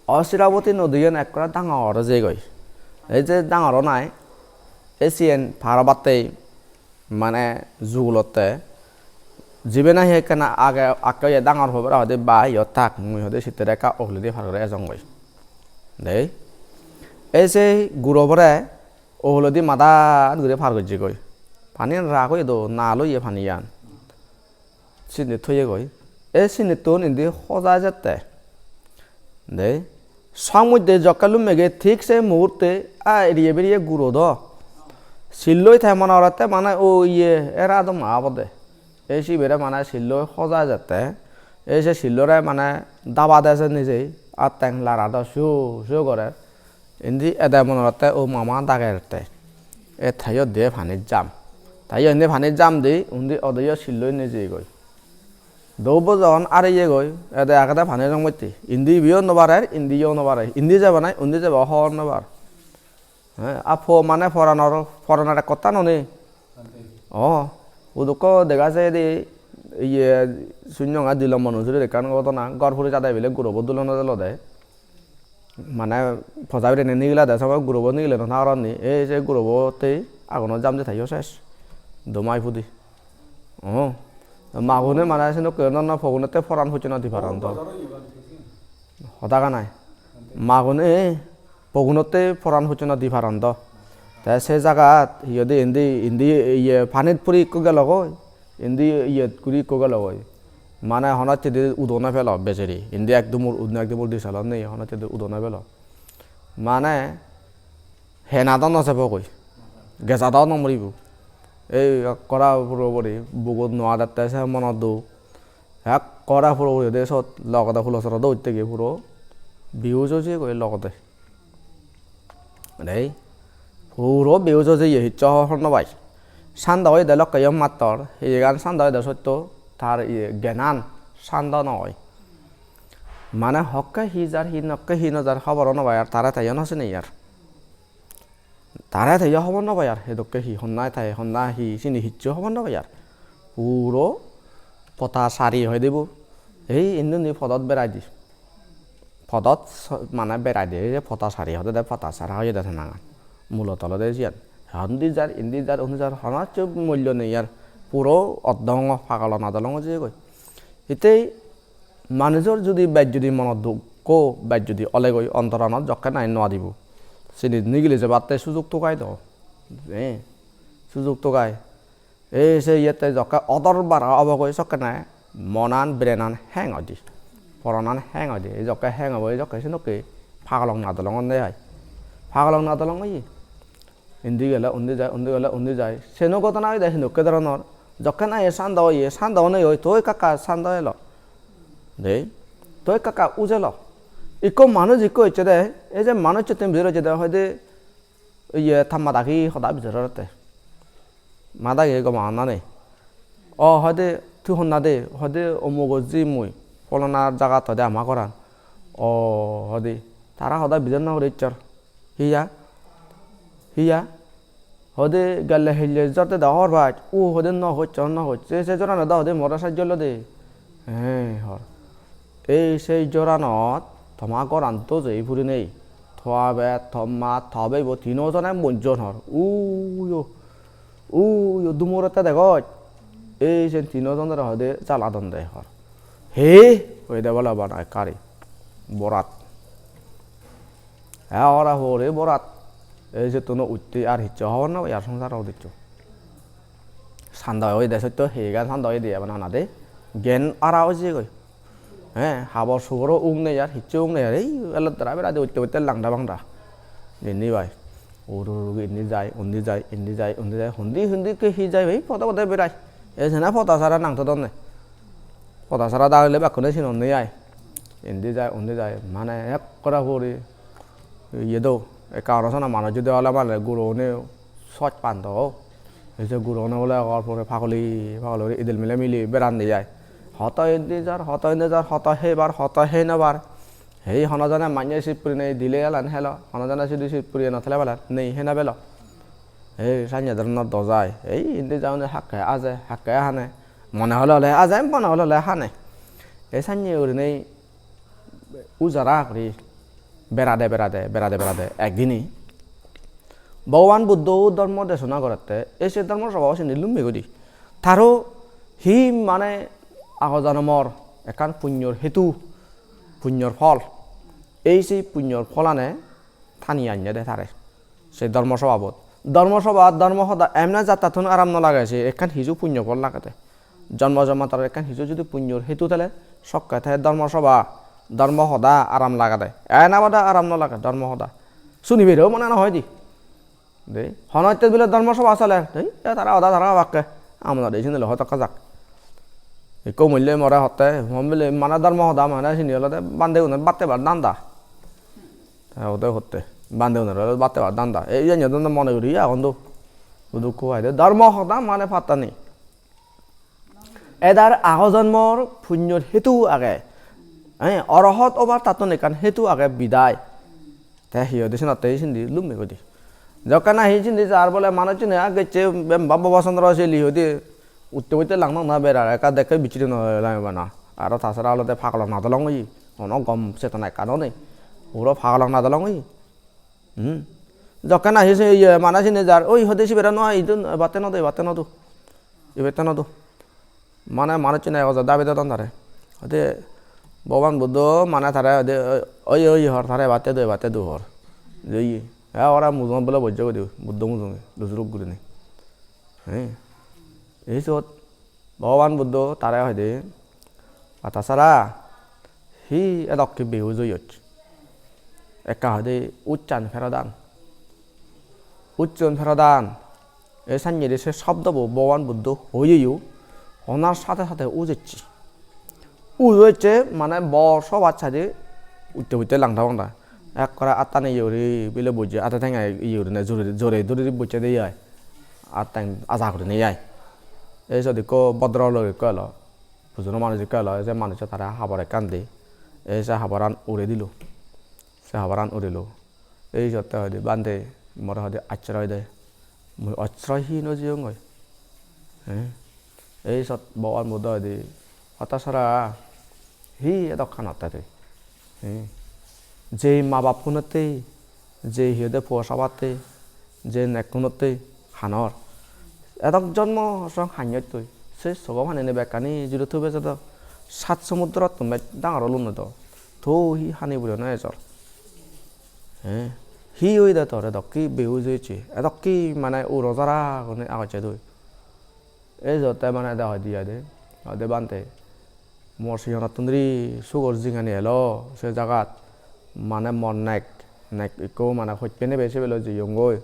Osiraboti nodiyan ekkore dangor ujigoi. Ei je dangor onai, ei siyen par obattei mane jugulotte jibe nahi ekkena age akke oye dangor hobore hoide ba iyot tak mui hoide sittere ekka oguledi par guri ejongoi. Dei. Ei sei gurobore oguledi madat guri par gojjegoi. Paniyan rak oye do, nal oye paniyan. Sindi thoyegoi. Ei sindittun indi hoja ejette. Dei. Song moddhe jokke lummege thik se muhurte a eriye beriye guro do. Silloi te mone gorette mane o iye era do ma obode. Ei sibere mane silloi hoja ejette. Ei se sillore mane daba de se nijei. Atteng lara do sio sio gorer. Indi ede mone gorette o mama dagette. E tayo de pani jam. Tayo indi pani jam di, undi odeyo silloi nejeyegoi. Dou bojon areyegoi, ede agede pani jong motte. Indi ibeyo no parer, indiyo no parer. Indi jeba nai, undi jeba hobor no par. He, a po mane poranor, poranor ekkottano nei. O, udukko dega jaide, iye, sunnonga dilo mono suri ekkan ghotona, ghor puri jade bile gurobo dulonot elode. Mane poja birinei nigilade, somoy gurobo nigile no thagoron ni. Ei se gurobo tei aguno jam de taiyo ses. Domai pudi. O, magune mane senokke no, no, pogunotte poran pojjonto di paron do. Hoda ganai. Magune pogunotte poran pojjonto di paron do. Te se jagat hi hoide indi, indi iye panit puri ikko gelogoi, indi iyet guri ikko gelogoi. Mane hono hittedi udo no pelo bejeri. Indi ek dumur, undi ek dumur di salon nei, hono hittedi udo no pelo. Mane hena do no jebogoi. Geja do no moribo. Ei ekkora puro puri bugot no adatte se monot duk. Ekkora puro puri de sot logode hulo soro do uttegi puro bihuj oi jeyegoi logode. Dei, puro bihuj oi jeye, hissu hobor no pai. Sando oyede lokke yo mattor, hiyegan sando oyede sotto, tar iye gyanan sando noi. Mane hokke hi jar, hi nokke hi no jar hoboro no pai ar, tare teyo no sinei ar. Tare teyo hobor no pai ar, hedokke hi honna te honna hi sini hissu hobor no pai ar. Puro pota sari hoi dibo. Ei indi undi podot berai di. Podot so-, mane berai de, ei je pota sari hode de, pota sara hoye de tenangan. Mulot olode siyan. Undi jar, indi jar, undi jar, hono hissu mullo nei ar. Puro oddongo, pagolo nadolongo jeyegoi. Hittei manujor judi bej judi monot dukko, bej judi olegoi, ontoranot jokke nahi no adibo. Sini nigili jebatte sujug togai do. Eh, sujug togai. Ei se iyette jokke odor bara obogoi sokkene monan brain-an hang oide. Poranan hang oide. Ei jokke hang obo, ei jokke senokke pagolok nadolong onde ai. Pagolok nadolong oye. Indi gele undi jai, undi gele undi jai. Seno ghotona oide henokke dhoronor. Jokke nahi sando oye, sando onei oi, toi ekka ekka sando elo. Dei, toi ekka ekka ujelo. Ikko manuj ikko ecche de, ei je manuj sottun bijor ecche de, hoide iye, ta madagi hoda bijor orotte. Madagi goma honna nei. O, hoide tui honna de, hoide omugo ji mui, folona jagat hoide ama goran. O, hoide tara hoda bijor no guri ecchor. Hiya? Hiya? Hoide gelle hille jor de da hor baj. U hoide no hocchor, no hocchor. Se, se jorano da hoide more sajjollo de. He, hor. Ei sei joranot toma goran dojei purinei. To abe, to ma, to beibo tino jone monjon hor. Uyo, uyo, dumorotte degoj. Ei sen tino jonore hoide jaladon de hor. He, hoide bala bana ekkari. Borat. E ora hore borat. Ei settun utte ar hissu hobor no pai ar songsaro udiccho. Sando oide sotto, hegan sando oide ebana nade. Gen ara oi jeyegoi. He, habor suboro uk nei ar, hissu uk nei ar. Ei elot dara berade utte utte langda bangda. Indi bai. Uru uru indi jai, undi jai, indi jai, undi jai. Hundi hundi ke hi jai, ei pode pode berai. Ei sena poda sara nang todonne. Poda sara dagile bekkune sinonne ai. Indi jai, undi jai. Mane ekkore puri iye do. Ekka aro sona manuj judi ole mane guro une soj pan do. Ei je guro une ole egor puri pagoli, pagoli guri idel mile mili berande ai. Hoto indi jar, hoto indi jar, hoto hebar, hoto hei no bar. Hei hono jone manye sip purinei dile elan helo, hono jone sidi sip puriye no thele bele nei hei no belo. Ei sanye doronor do jai. Ei indi jaune hakke aje, hakke hane. Mone hole hole aje, mone hole hole hane. Ei sanye gurinei ujara guri berade, berade, berade, berade ekdini Bhogoban Buddho dhormo desona gorette, ei se dhormo sobha sindi lumme guri. Taro hi mane ago jonomor ekkan punyor hetu, punyor phol. Ei se punyor pholane tani anne de tare. Se dhormo sobhabot. Dhormo sobha, dhormo hoda emne jattattun aram no lage, se ekkan hiju punyo phol lagede. Jonmo jonmantor ekkan hiju judi punyor hetu thele sokke te dhormo sobha, dhormo hoda aram lagede. Ena bade aram no lage dhormo hoda. Sunibereyo mone no hoide. De, hono itte bile dhormo sobha soler. De, e tara hoda tara obakke. Amona de sini lo hoda kajak. Ikko mulle more hotte, hon bile mane dhormo hoda mane sini olode bande gunor batte bar danda. Te ode hotte. Bande unore batte bar danda. Ei iyan jadon mone guri agon do. Udukko aide. Dhormo hoda mane patta nei. Edar ago jonmor punyor hetu age. Eh, orohot obar tattun ekkan hetu age bidai. Te hi hoide senotte sindi lumme godi. Jokke nahi sindi jar bole manuj sini agecche bem bab Baba Chandra seli hoide utte utte lang lang na berar ekka dekke bichiri no lame bana. Aro ta sara olode pagolok nadolong oye. Hono gom chetona ekkan o nei. Puro pagolok nadolong oye. Hmm. Jokke nahi se iye mane sini jar, oi hode sibere no idun, ebatte no do, ebatte no do. Ebatte no do. Mane manuchchune ego ja dabi dedon tare. Hode Bhogoban Buddho mane tare hode oi, oi, oi hor, tare ebatte do, ebatte do hor. Je iye. E ora mujungot bole bojje godi, Buddho mujunge, lujuruk gurinei. He. Ei sot Bhogoban Buddho tare hoide, "Batasara, hi edokke beyus oyos?" Ekka hoide, "Uchan pherodan. Uchan pherodan." Ei sannye de se sobdobo Bhogoban Buddho hoyeyo, honar sate sate ujecche. Ujecche mane bor sobat saide utte utte langda bangda. Ekkore attani iye guri bile bojje, ate tenga iye gurine jore, jore duri bojje de ai. Ar teng aja gurinei ai. Ei sot ikko bodro lok ikko elo, bujono manuj ikko elo, ei se manujo tare habor ekkan di. Ei se haboran uri dilo. Se haboran urilo. Ei sot te hoide, "Bhante, more hoide acchroy de. Mui acchroy hi no jeyongoi." He? Ei sot Bhogoban Buddho hoide, "Hottasara, hi edokkan hotte tui? He? Je ma bap hunotte, je hi hoide po sabatte, je nek hunotte hanor. Edok jonmo song hanyot tui. Se sogo pani ni bekkani juri thube jedo. Sat somudrottun bej dangor olunoi do. To hi hani buri no ejor. He? Hi oide tor edokki behuj oiche? Edokki mane uro jara gune agocche tui." Ei jotte mane ede hoide ai de. Hoide, "Bhante, mor sigonottun dhuri sugor jingani elo se jagat, mane mor nek, nek ikko mane hojpeni be sibe loi jeyongoi.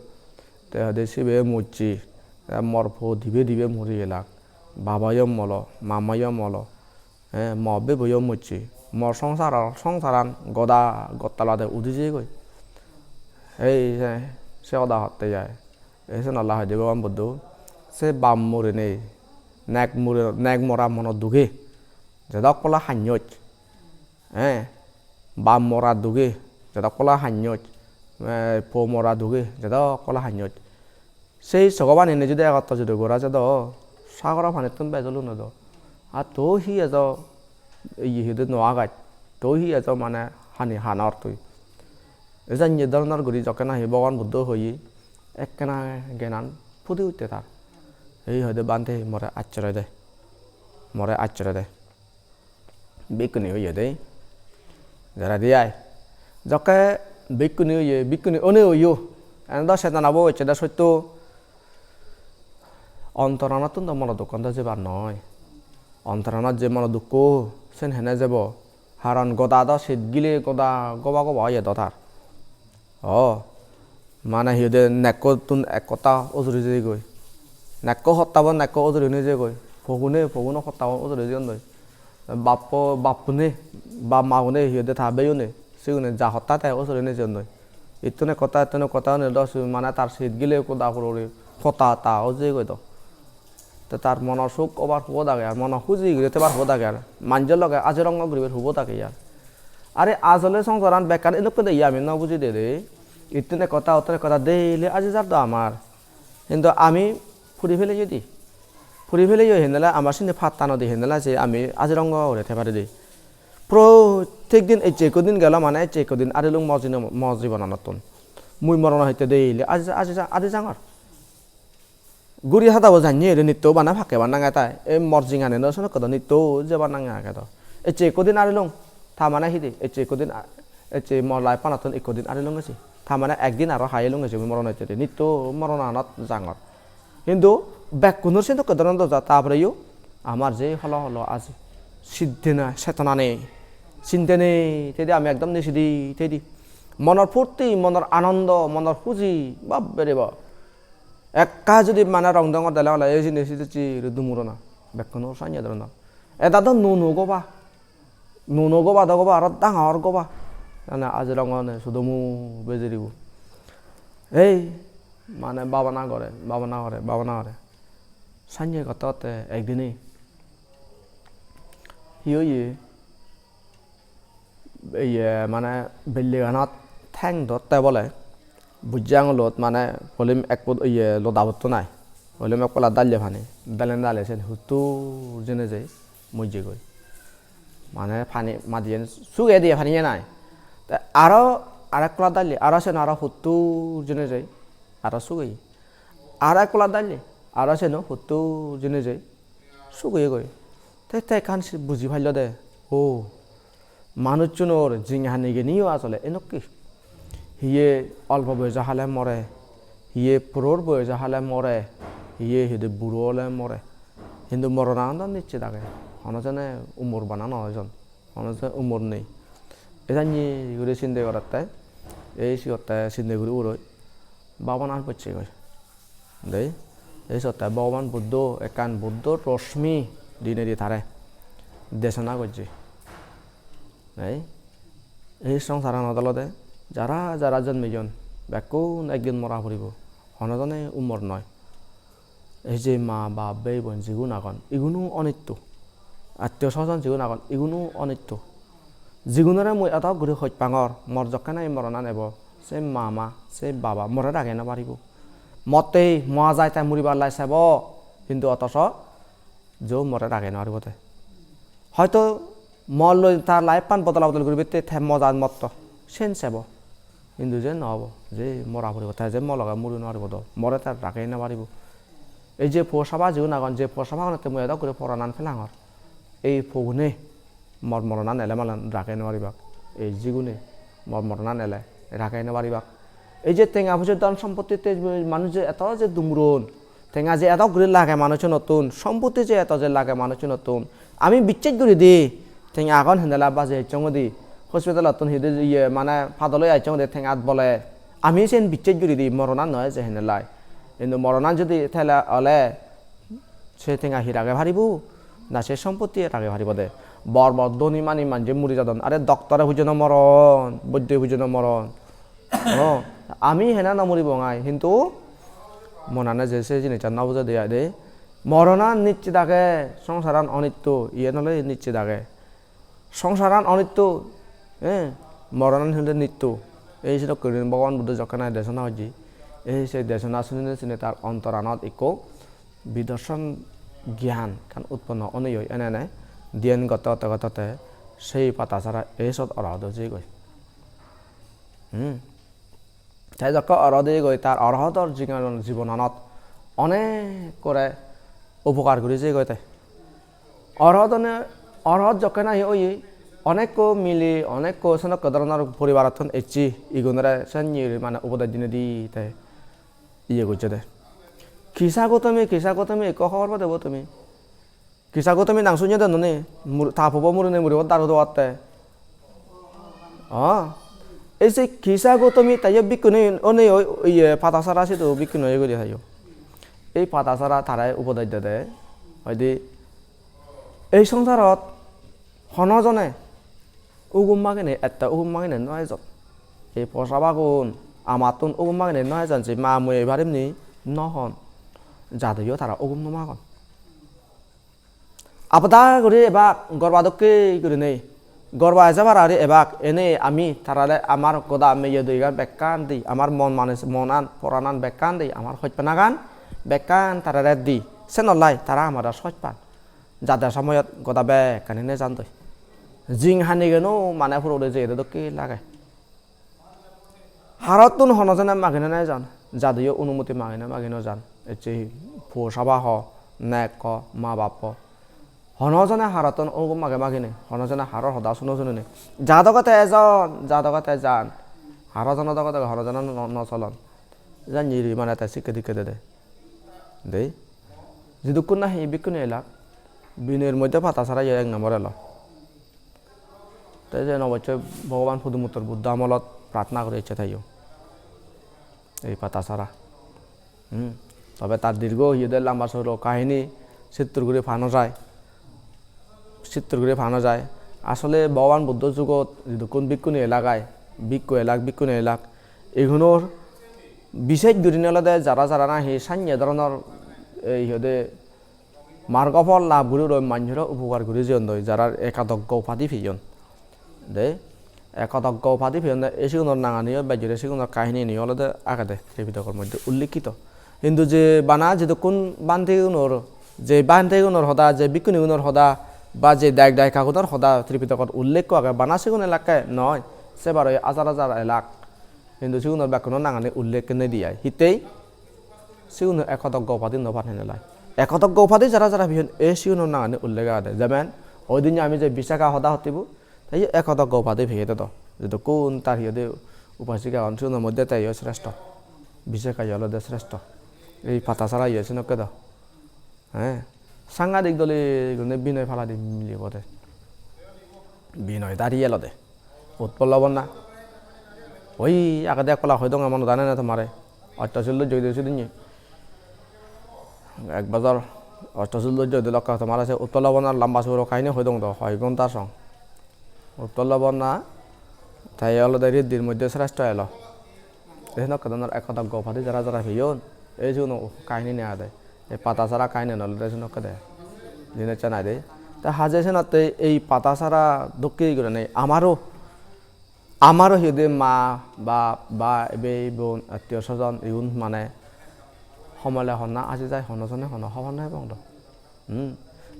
Te hoide sibe mocche, te mor po dibe dibe muri gelak. Babayo molo, mamayo molo, eh, mo beboyo mocche. Mor songsar, songsaran goda gottalade udi jeyegoi." Ei se, se hoda hotte ai. Ei senolla hoide Bhogoban Buddho, se bap murinei, nek muri, nek mora mono duge, jedok pola hanyoj, eh, bap mora duge, jedok pola hanyoj, eh, po mora duge, jedok pola hanyoj. Sei sogo pani ni judi egotto judi gora jedo, sagoro panittun bej olunoi do. Ar to hi ejo, iye hi hoide no agaj, to hi ejo mane hani hanor tui. Ei janye doronor guri jokke nahi Bhogoban Buddho hoye, ekkena gyanan pudi utte tar. Ei hoide, "Bhante, more acchroy de, more acchroy de." Bhikkhuni oye de. Jara di ai. Jokke bhikkhuni oye, bhikkhuni one oyo. Ene do sedonabo ecche de sotto. Ontoranattun do mono dukkan do jebar noi. Ontoranat je mono dukko, sen hene jebo? Haron goda do sit gile goda goba goba oye do tar. O, mane hi hoide nekkottun ek hotta ujuri jeyegoi. Nekko hottabon nekko ujuri nejeyegoi. Pogune, poguno hottabon ujuri jeyondoi. Bappo, bappune, bap magune hi hoide ta beyune, sigune ja hotta te ujuri nejeyondoi. Ittun ek hotta, ittun ek hotta hone do su mane tar sit gile ekko da puro guri hotta ta ujeyegoi do. Te tar mono suk obar hubot age ar, mono huji guri tebar hubot age ar, manjor loge ajirongo guribar hubot age ar. Are ajole songsaran bekkan edokke de ye ami no buji de de. Ittun ek hotta, ottun ek hotta daily aji jar do amar. Hintu ami puri peleyo di. Puri peleyo hendela amar sindi patta no di hendela je ami ajirongo guri te pari di. Prottek din ecche ekko din gelo mane ecche ekko din arilung mo jino-, mo jibonanottun. Mui morono hitte daily aji, aji, aji jangor. Guri hadabo janye ere nitto bana pakke ban nange tai. Ei mor jingani no sonokko do nitto jeban nange age do. Ecche ekko din arilung. Ta mane hidi? Ecche ekko din a-, ecche mor life panattun ekko din arilung ecche. Ta mane ekdin aro hai elung ecche mui moron ecche de. Nitto moronanot jangor. Hintu bekkunor sendokke doron do ja, ta poreyo amar je holo holo aji. Siddhe na, chetona nei. Sinte nei. Tedi ami ekdom nisidi tedi. Monor purti, monor anondo, monor huji, bap bere bap. Ekka judi mane rong dongor dele ole, ei jinis ejje guri dumurona. Bekkuno sanye doronor. Eda do nuo nuo goba. Nuo nuo goba do goba, aro dangor goba. Mane aji rongone sudomu bejeribo. Ei, mane babana gore, babana gore, babana gore. Sanye gotte gotte ekdine hi oye? Iye, mane, belleganot theng dhotte bole, bujje angulot, mane, polim ek pud-, iye, loda botton ai. Polim ek pala dalle pani, dalen dale sen huttur jene jei mojjegoi. Mane, pani, madiyen sugeye diye paniyen ai. Te aro arek pala dalle, aro sen aro huttur jene jei, aro sugeye. Aro ek pala dalle, aro seno huttur jene jei, sugeyegoi. Te, te ekkan se buji paillo de, o, manuchunor jinghani geniyo asole enokke. Hiye olpo boyojo hale more, hiye puror boyojo hale more, hiye hide buro ole more. Hintu moronan do nischit age, hono jone umor bana no ojon, hono jone umor nei. Ejanye guri sinde goratte, ei sigotte sinde guri uroi, babonan pocchegoi. Dei, ei sotte Bhogoban Buddho ekkan Buddho rosmi dinei di tare desona gojje. Dei, ei songsaranot olode jara jara jonmeyon bekkun ekdin mora puribo, hono jone umor noi. Ei je ma, bap, bei, bon jigun agon, igunu onitto. Attiyo sojon jigun agon, igunu onitto. Jigunore mui edok guri hoj pangor, mor jokke nahi moronan ebo, se mama, se baba more ragei no paribo. Mottei moa jai tai muribar lai sebo, hintu otoso jo more ragei no paribo te. Hoito mo loi tar life-an bodola bodol guribatte te mojat motto, sen sebo. Hintu je no obo, je mora puribo, te je mo loge muri no paribo do, more te ragei no paribo. Ei je po saba jigun agon, je po sabagunotte mui edok guri poranan pelangor. Ei pogune mor moronan ele malen ragei no paribak. Ei jigune mor moronan ele ragei no paribak. Ei je tenga poije dhon sompotti te manuj je eto je dumuron, tenga je edok guri lage manuchunottun, sompotti je eto je lage manuchunottun, ami bicches guri di, tenga agon hendela baje ecchongodi, hospitalottun hidi iye mane padoloi ecchongodi tengat bole, ami sen bicches guri di, moronan no eje hendela. Hintu moronan judi tele ole, se tenga hi ragei paribo? Na se sompotti ragei paribo de? Bor bor dhoni mani manje muri jadon. Are doctore pujei no moron, boiddo pujei no moron. Oh, ami hena no muribong ai, hintu monane je se jinissan no bujei de ai de. Moronan nischit age, songsaran onitto, iyen ole nischit age. Songsaran onitto, eh, moronan hintu nitto. Ei sedokke gurinei Bhogoban Buddho jokke nahi desona hojje, ei se desona sunine sine tar ontoranot ikko bidarson gyan ekkan utponno onei oi, ene ene dhyan gotte gotte gotte gotte sei Patasara ei sot orohot oi jeyegoi. Hmm. Te jokke orohot oyegoi, tar orohotor jibonan-, jibonanot onekkore upokar guri jeyegoi te. Orohot one, orohot jokke nahi oye, onekko mile, onekko senokko dhoronor poribarottun ecche, igunore sennye mane upodes dinei di te iye gocche de. Kisa Gotomi, Kisa Gotomi ekko hobor pode bo tumi? Kisa Gotomi nang sunye de noni? Mur-, ta pubo murine muribo daru dobatte. Oh. Ei se Kisa Gotomi taiyo bhikkhuni onei oi, iye, Patasara sidu bhikkhuni oi guri taiyo. Ei Patasara tare upodes dede. Hoide, ei songsarot hono jone ugum maginei, ette ugum maginei no ejon. Ei posabagun amattun ugum maginei no ejon, je ma mui ei parim ni no hon. Jadeyo tara ugum no magon. Abada guri ebak gorba dokke gurinei, gorba eje para guri ebak, ene ami tarare amar goda meye doigan bekkan di, amar mon manis-, monan, poranan bekkan di, amar hojpanagan bekkan tarare di. Senollai tara amare soj pan. Jade somoyot goda bekkani nejandoi. Jing hanigeno mane purore jeyede dokke lage. Harottun hono jone magi no nejan, jadeyo onumoti magi no, magi no jan. Ecche hi po saba ho, nek ho, ma bap ho. Hono jone harottun ugum mage magi nei, hono jone haror hoda suno suno nei. Ja doge te ejon, ja doge te jan. Haro jono doge doge, hono jone no, no solon. Janye ri mane te sikke dikke dede. Dei. Jidukkun nahi bhikkhuni elak, binoyer moddhe Patasara ye ek nombor elo. Te je nobocche Bhogoban Pudumuttor Buddho amolot pratna guri ecche taiyo. Ei Patasara. Hmm. Tobe tar dirgho hi hoide lamba soro kahini sittur guri pa no jai. Sittur guri pa no jai. Asole Bhogoban Buddho jugot jidukkun bhikkhuni elak ai, bhikkhu elak, bhikkhuni elak, igunor bises gurinei olode jara jara nahi sanye dhoronor, ei hi hoide, margo phol lab guri loi manjore upokar guri jeyondoi, jara ekadoggo upadi peyon. De, ekadoggo upadi peyon de, ei sigunor nanganiyo bej guri sigunor kahininiyo olode agede Tripitokor moddhe ullekhito. Hintu je bana jidukkun bhantegunor, je bhantegunor hoda, je bhikkhunigunor hoda, ba je dayok dayikagunor hoda Tripitokot ullekho age, bana sigun elakke noi, se baroi hajar hajar elak. Hintu sigunor bekkunor nangani ullekh nei de ai. Hittei? Sigunor ekadoggo upadi no pan henelai. Ekadoggo upadi jara jara peyon, ei sigunor nangani ullekh agede. Jemon, oi dinne ami je Visakha hoda hottebo, te iyo ekadoggo upadi peye de do. Jidukkun tar hi hoide upasika agon, sigunor moddhe te iyo sreshto. Visakha iyo olode sreshto. Ei Patasara iyo senokke do. He, sangadik dole gurinei Binoy paladi milebo de. Binoy dari elode. Utpollo Bonna. Oi, agede ek pala hoi dong, monot ane na tomare. Osto sil dojje oide sidinne. Ek bojor osto sil dojje oide lokke tomare se Utpollo Bonnar lamba sugoro kahini hoi dong do, hoi ghonta song. Utpollo Bonna, te olode riddhir moddhe sreshto elo. Ei senokke dhoronor ekadoggo upadi jara jara peyon, ei sigun kahinini agede. Ei pada sara kahiniyan olode senokke de. Jinissan ai de. Te haje senotte ei pada sara dokke gurinei amaro, amaro hi hoide ma, bap, ba, bei, bon, attiyo sojon, igun mane homole honna aji jai, hono jone hono hobor no pebong do. Hmm.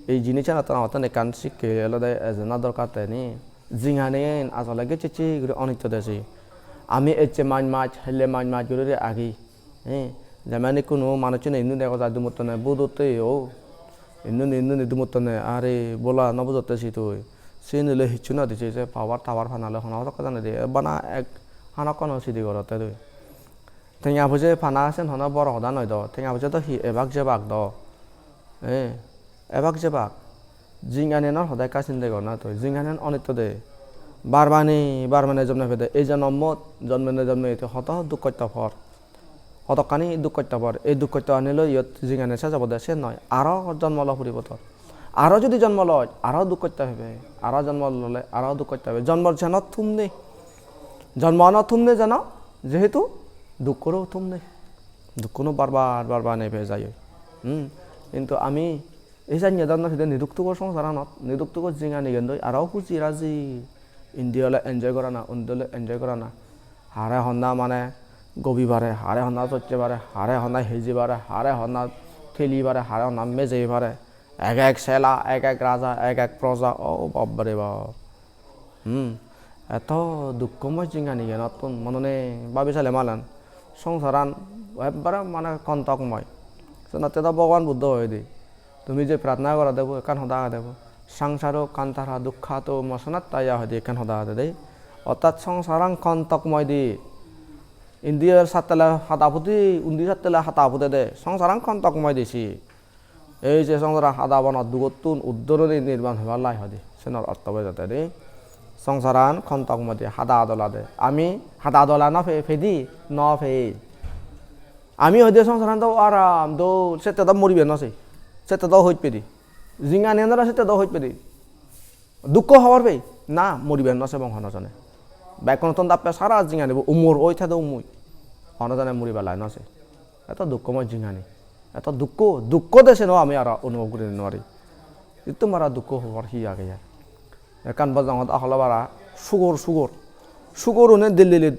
Ei jinissan otton otton ekkan sikke olode ejana dorkar te ni. Jinganiyen asole gecche guri onitto de se. Ami ecche maj maj, helle maj maj guri agi. Eh, jemon ikkunu manuchchune innu dega jai dumuttone budotte yo. Innuni, innuni dumuttone, are bola no bujotte si tui. Siyen ole hissu no di se, se power tower pana ole hono hodokke jani de. Bana ek hanokkono sidi gorotte tui. Tenga poje pana sen hono bor hoda noi do. Tenga poje do hi ebak jebak do. Eh, ebak jebak. Jinganiyanor hoda ekka sinde gor na tui. Jinganiyan onitto de. Bar bani, bar bani jonme pede. Ei jonomot jonme ne jonme te hodo duk hosto por. Hodokkani duk hosto por. Ei duk hosto ani loi iyot jinganiyan ses obode sen noi. Aro jonmo lo puribo tor. Aro judi jonmo loi, aro duk hosto pebe. Aro jonmo lole, aro duk hosto pebe. Jonmor jeno thum nei. Jonmo ano thum nei jeno, jehetu dukkoro thum nei. Dukkuno bar bar, bar bar nei pei jai oi. Hmm. Hintu ami ei janye donna pide niduk tugo songsaranot, niduk tugo jinganiyan doi, aro huji raji. Indi ole enjoy gorana, undi ole enjoy gorana. Hare honna mane gobi pare, hare honna sosse pare, hare honna heji pare, hare honna theli pare, hare honna mejei pare. Ek ek sela, ek ek raja, ek ek proja, o bap re bap. Hmm. Eto dukkomoi jinganiyenottun monone babi sale malen songsaran ekbare mane kontokmoi. Senotte do Bhogoban Buddho hoide, tumi je pratna gorode bo, ekkan hoda agede bo, "Sangsaro kantara dukkhato mosonattaya" hoide ekkan hoda agede de. Ortat songsaran kontokmoi de. Indi sattele hada pudi, undi sattele hada pudede. Songsaran kontokmoi de si. Ei je songsaran hada bonot dugottun uddoroni nirban hoibar lai hoide. Senor ortho bujode de. Songsaran kontokmoi de, hada dola de. Ami hada dola no pe-, pedi, no pei. Ami hoide songsaran do aram, dol, sette do muribe no sei. Sette do hoj pedi. Jinganiyanore sette do hoj pedi. Dukko hobor pei, na muribar no sebong hono jone. Bekkunottun dappe sara jinganibo umor oi thedo umui. Hono jone muribar lai no se. Eto dukkomoi jingani. Eto dukko, dukko de seno ami aro onubhob guri no pari. Ittu mara dukko hobor hi age ya? Ekkan bojongot aholo bara sugor, sugor. Sugorune dil dili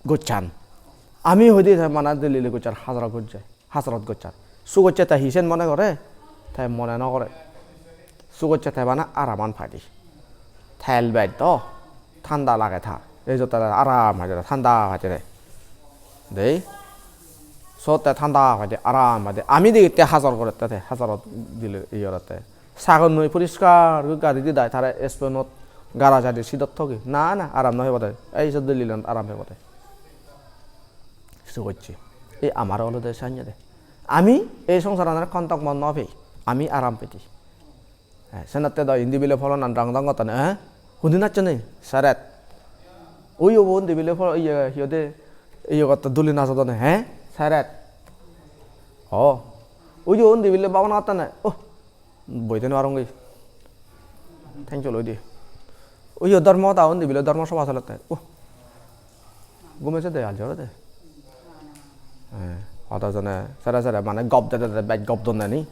gochan. Ami hoide te mane dil dili gochan, hajara gocche. Hasrot gocchar. Sugocche te hi sen mone gore? Te mone no gore. Sugocche te bana araman paide. Tel bej do, thanda lage tar. Ei jotte aram paide, thanda paide. Dei. Sotte thanda paide, aram paide. Ami degette hajor gorette te, hajorot dile iye gorette. Sagon noi poriskar guri gari di dai, tare espenot gara jadi sidot thogi. Na, na, aram no pebode. Ei sot dililan aram pebode. Sugocche. Ei amar olode sanye de. Ami ei songsaranore kontokmoi no pei. Ami aram pedi. Eh, senotte do indi bile polonan dang dang gottane, eh? Hudu nachchone? Seret. Ui obo undi bile polo, iye, hi hoide, iye gotte duli najodone, eh? Seret. Oh. Ui obo undi bile babana gottane, oh. Boide no parongoi. Thank you, loi di. Uyo dhormo hoda undi bile dhormo sobha solette. Uh. Gume sede aljor de. Eh, hoda jone sere sere mane gob dede de bej gob donne ni.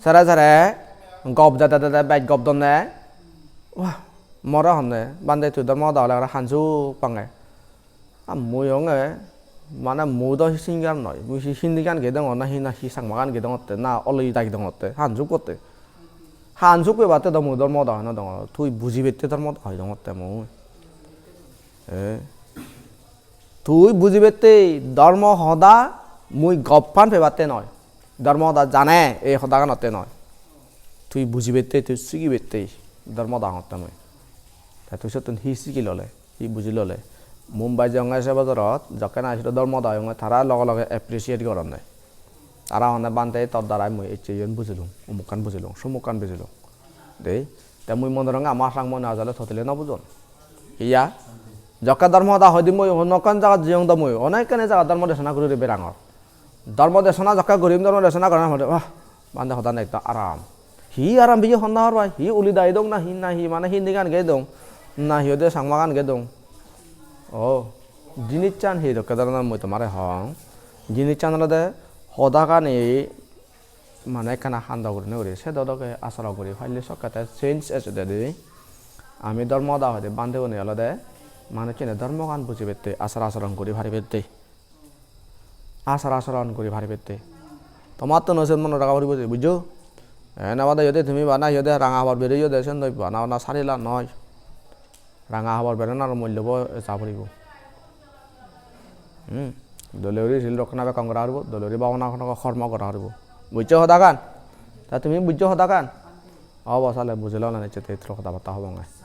Sere sere gob dede de bej gob donne. Wah, more honne bhante tui dhormo hoda hole aro hanju pange. A mui onge, mane mui do singer noi, mui hi Hindi gan gei dongor, na hi, na hi Changma gan gei dongotte, na olei dagi dongotte, han juk gotte. Han juk pebatte do mui dhormo hoda hoi no dongor, tui buji bette dhormo hoda hoi dongotte mui. Eh. Tui buji bette dhormo hoda mui goppan pebatte noi. Dhormo hoda jane ei hodaganotte noi. Tui buji bette, tui sigi bette dhormo hoda hongotte mui. Te tui sottun hi sigi lole? Hi buji lole? Mumbai jeyonge se bojorot, jokke nahi sidu dhormo hoda hoyonge, tara loge loge appreciate goronne. Tara honne, "Bhante, tor darai mui ecche iyen bujilung, umukkan bujilung, sumukkan bujilung." Dei, te mui mone gorong ama Changma mone ajole totally no bujon. Iya? Jokke dhormo hoda hoide mui honno ekkan jagat jeyong do mui, onekkani jagat dhormo desona guri guri berangor. Dhormo desona jokke gurim, dhormo desona gorana pore, wah, bhante hoda nei ekdom aram. Hi aram biye honna hor bai? Hi uli dai dong na hi, na hi mane Hindi gan gei dong? Na hi hoide Changma gan gei dong? Oh, jinissan hi dokke dhoronor mui tomare hong. Jinissan olode hodagani Mane ekkana handa gurinei guri se dodoke asoron guri palle sokkete change ejede. Ami dhormo hoda hoide bhante gune olode manuchchune dhormogan bujibette, asar asoron guri paribette. Asar asoron guri paribette. Tomattun sen mone raga poribo je, bujjo? Ene bade iyode tumi bana iyode ranga habor bereyo de sen noi bana bana sarila noi. Ranga habor berenar mullo bo ja poribo. Hmm. Dole guri sil rokkena bekkun gora poribo, dole guri bhabana kono kormo gora poribo. Bujjo hodagan? Ta tumi bujjo hodagan? Obo sale bujilo na nichchoi te hoda batta hobonge.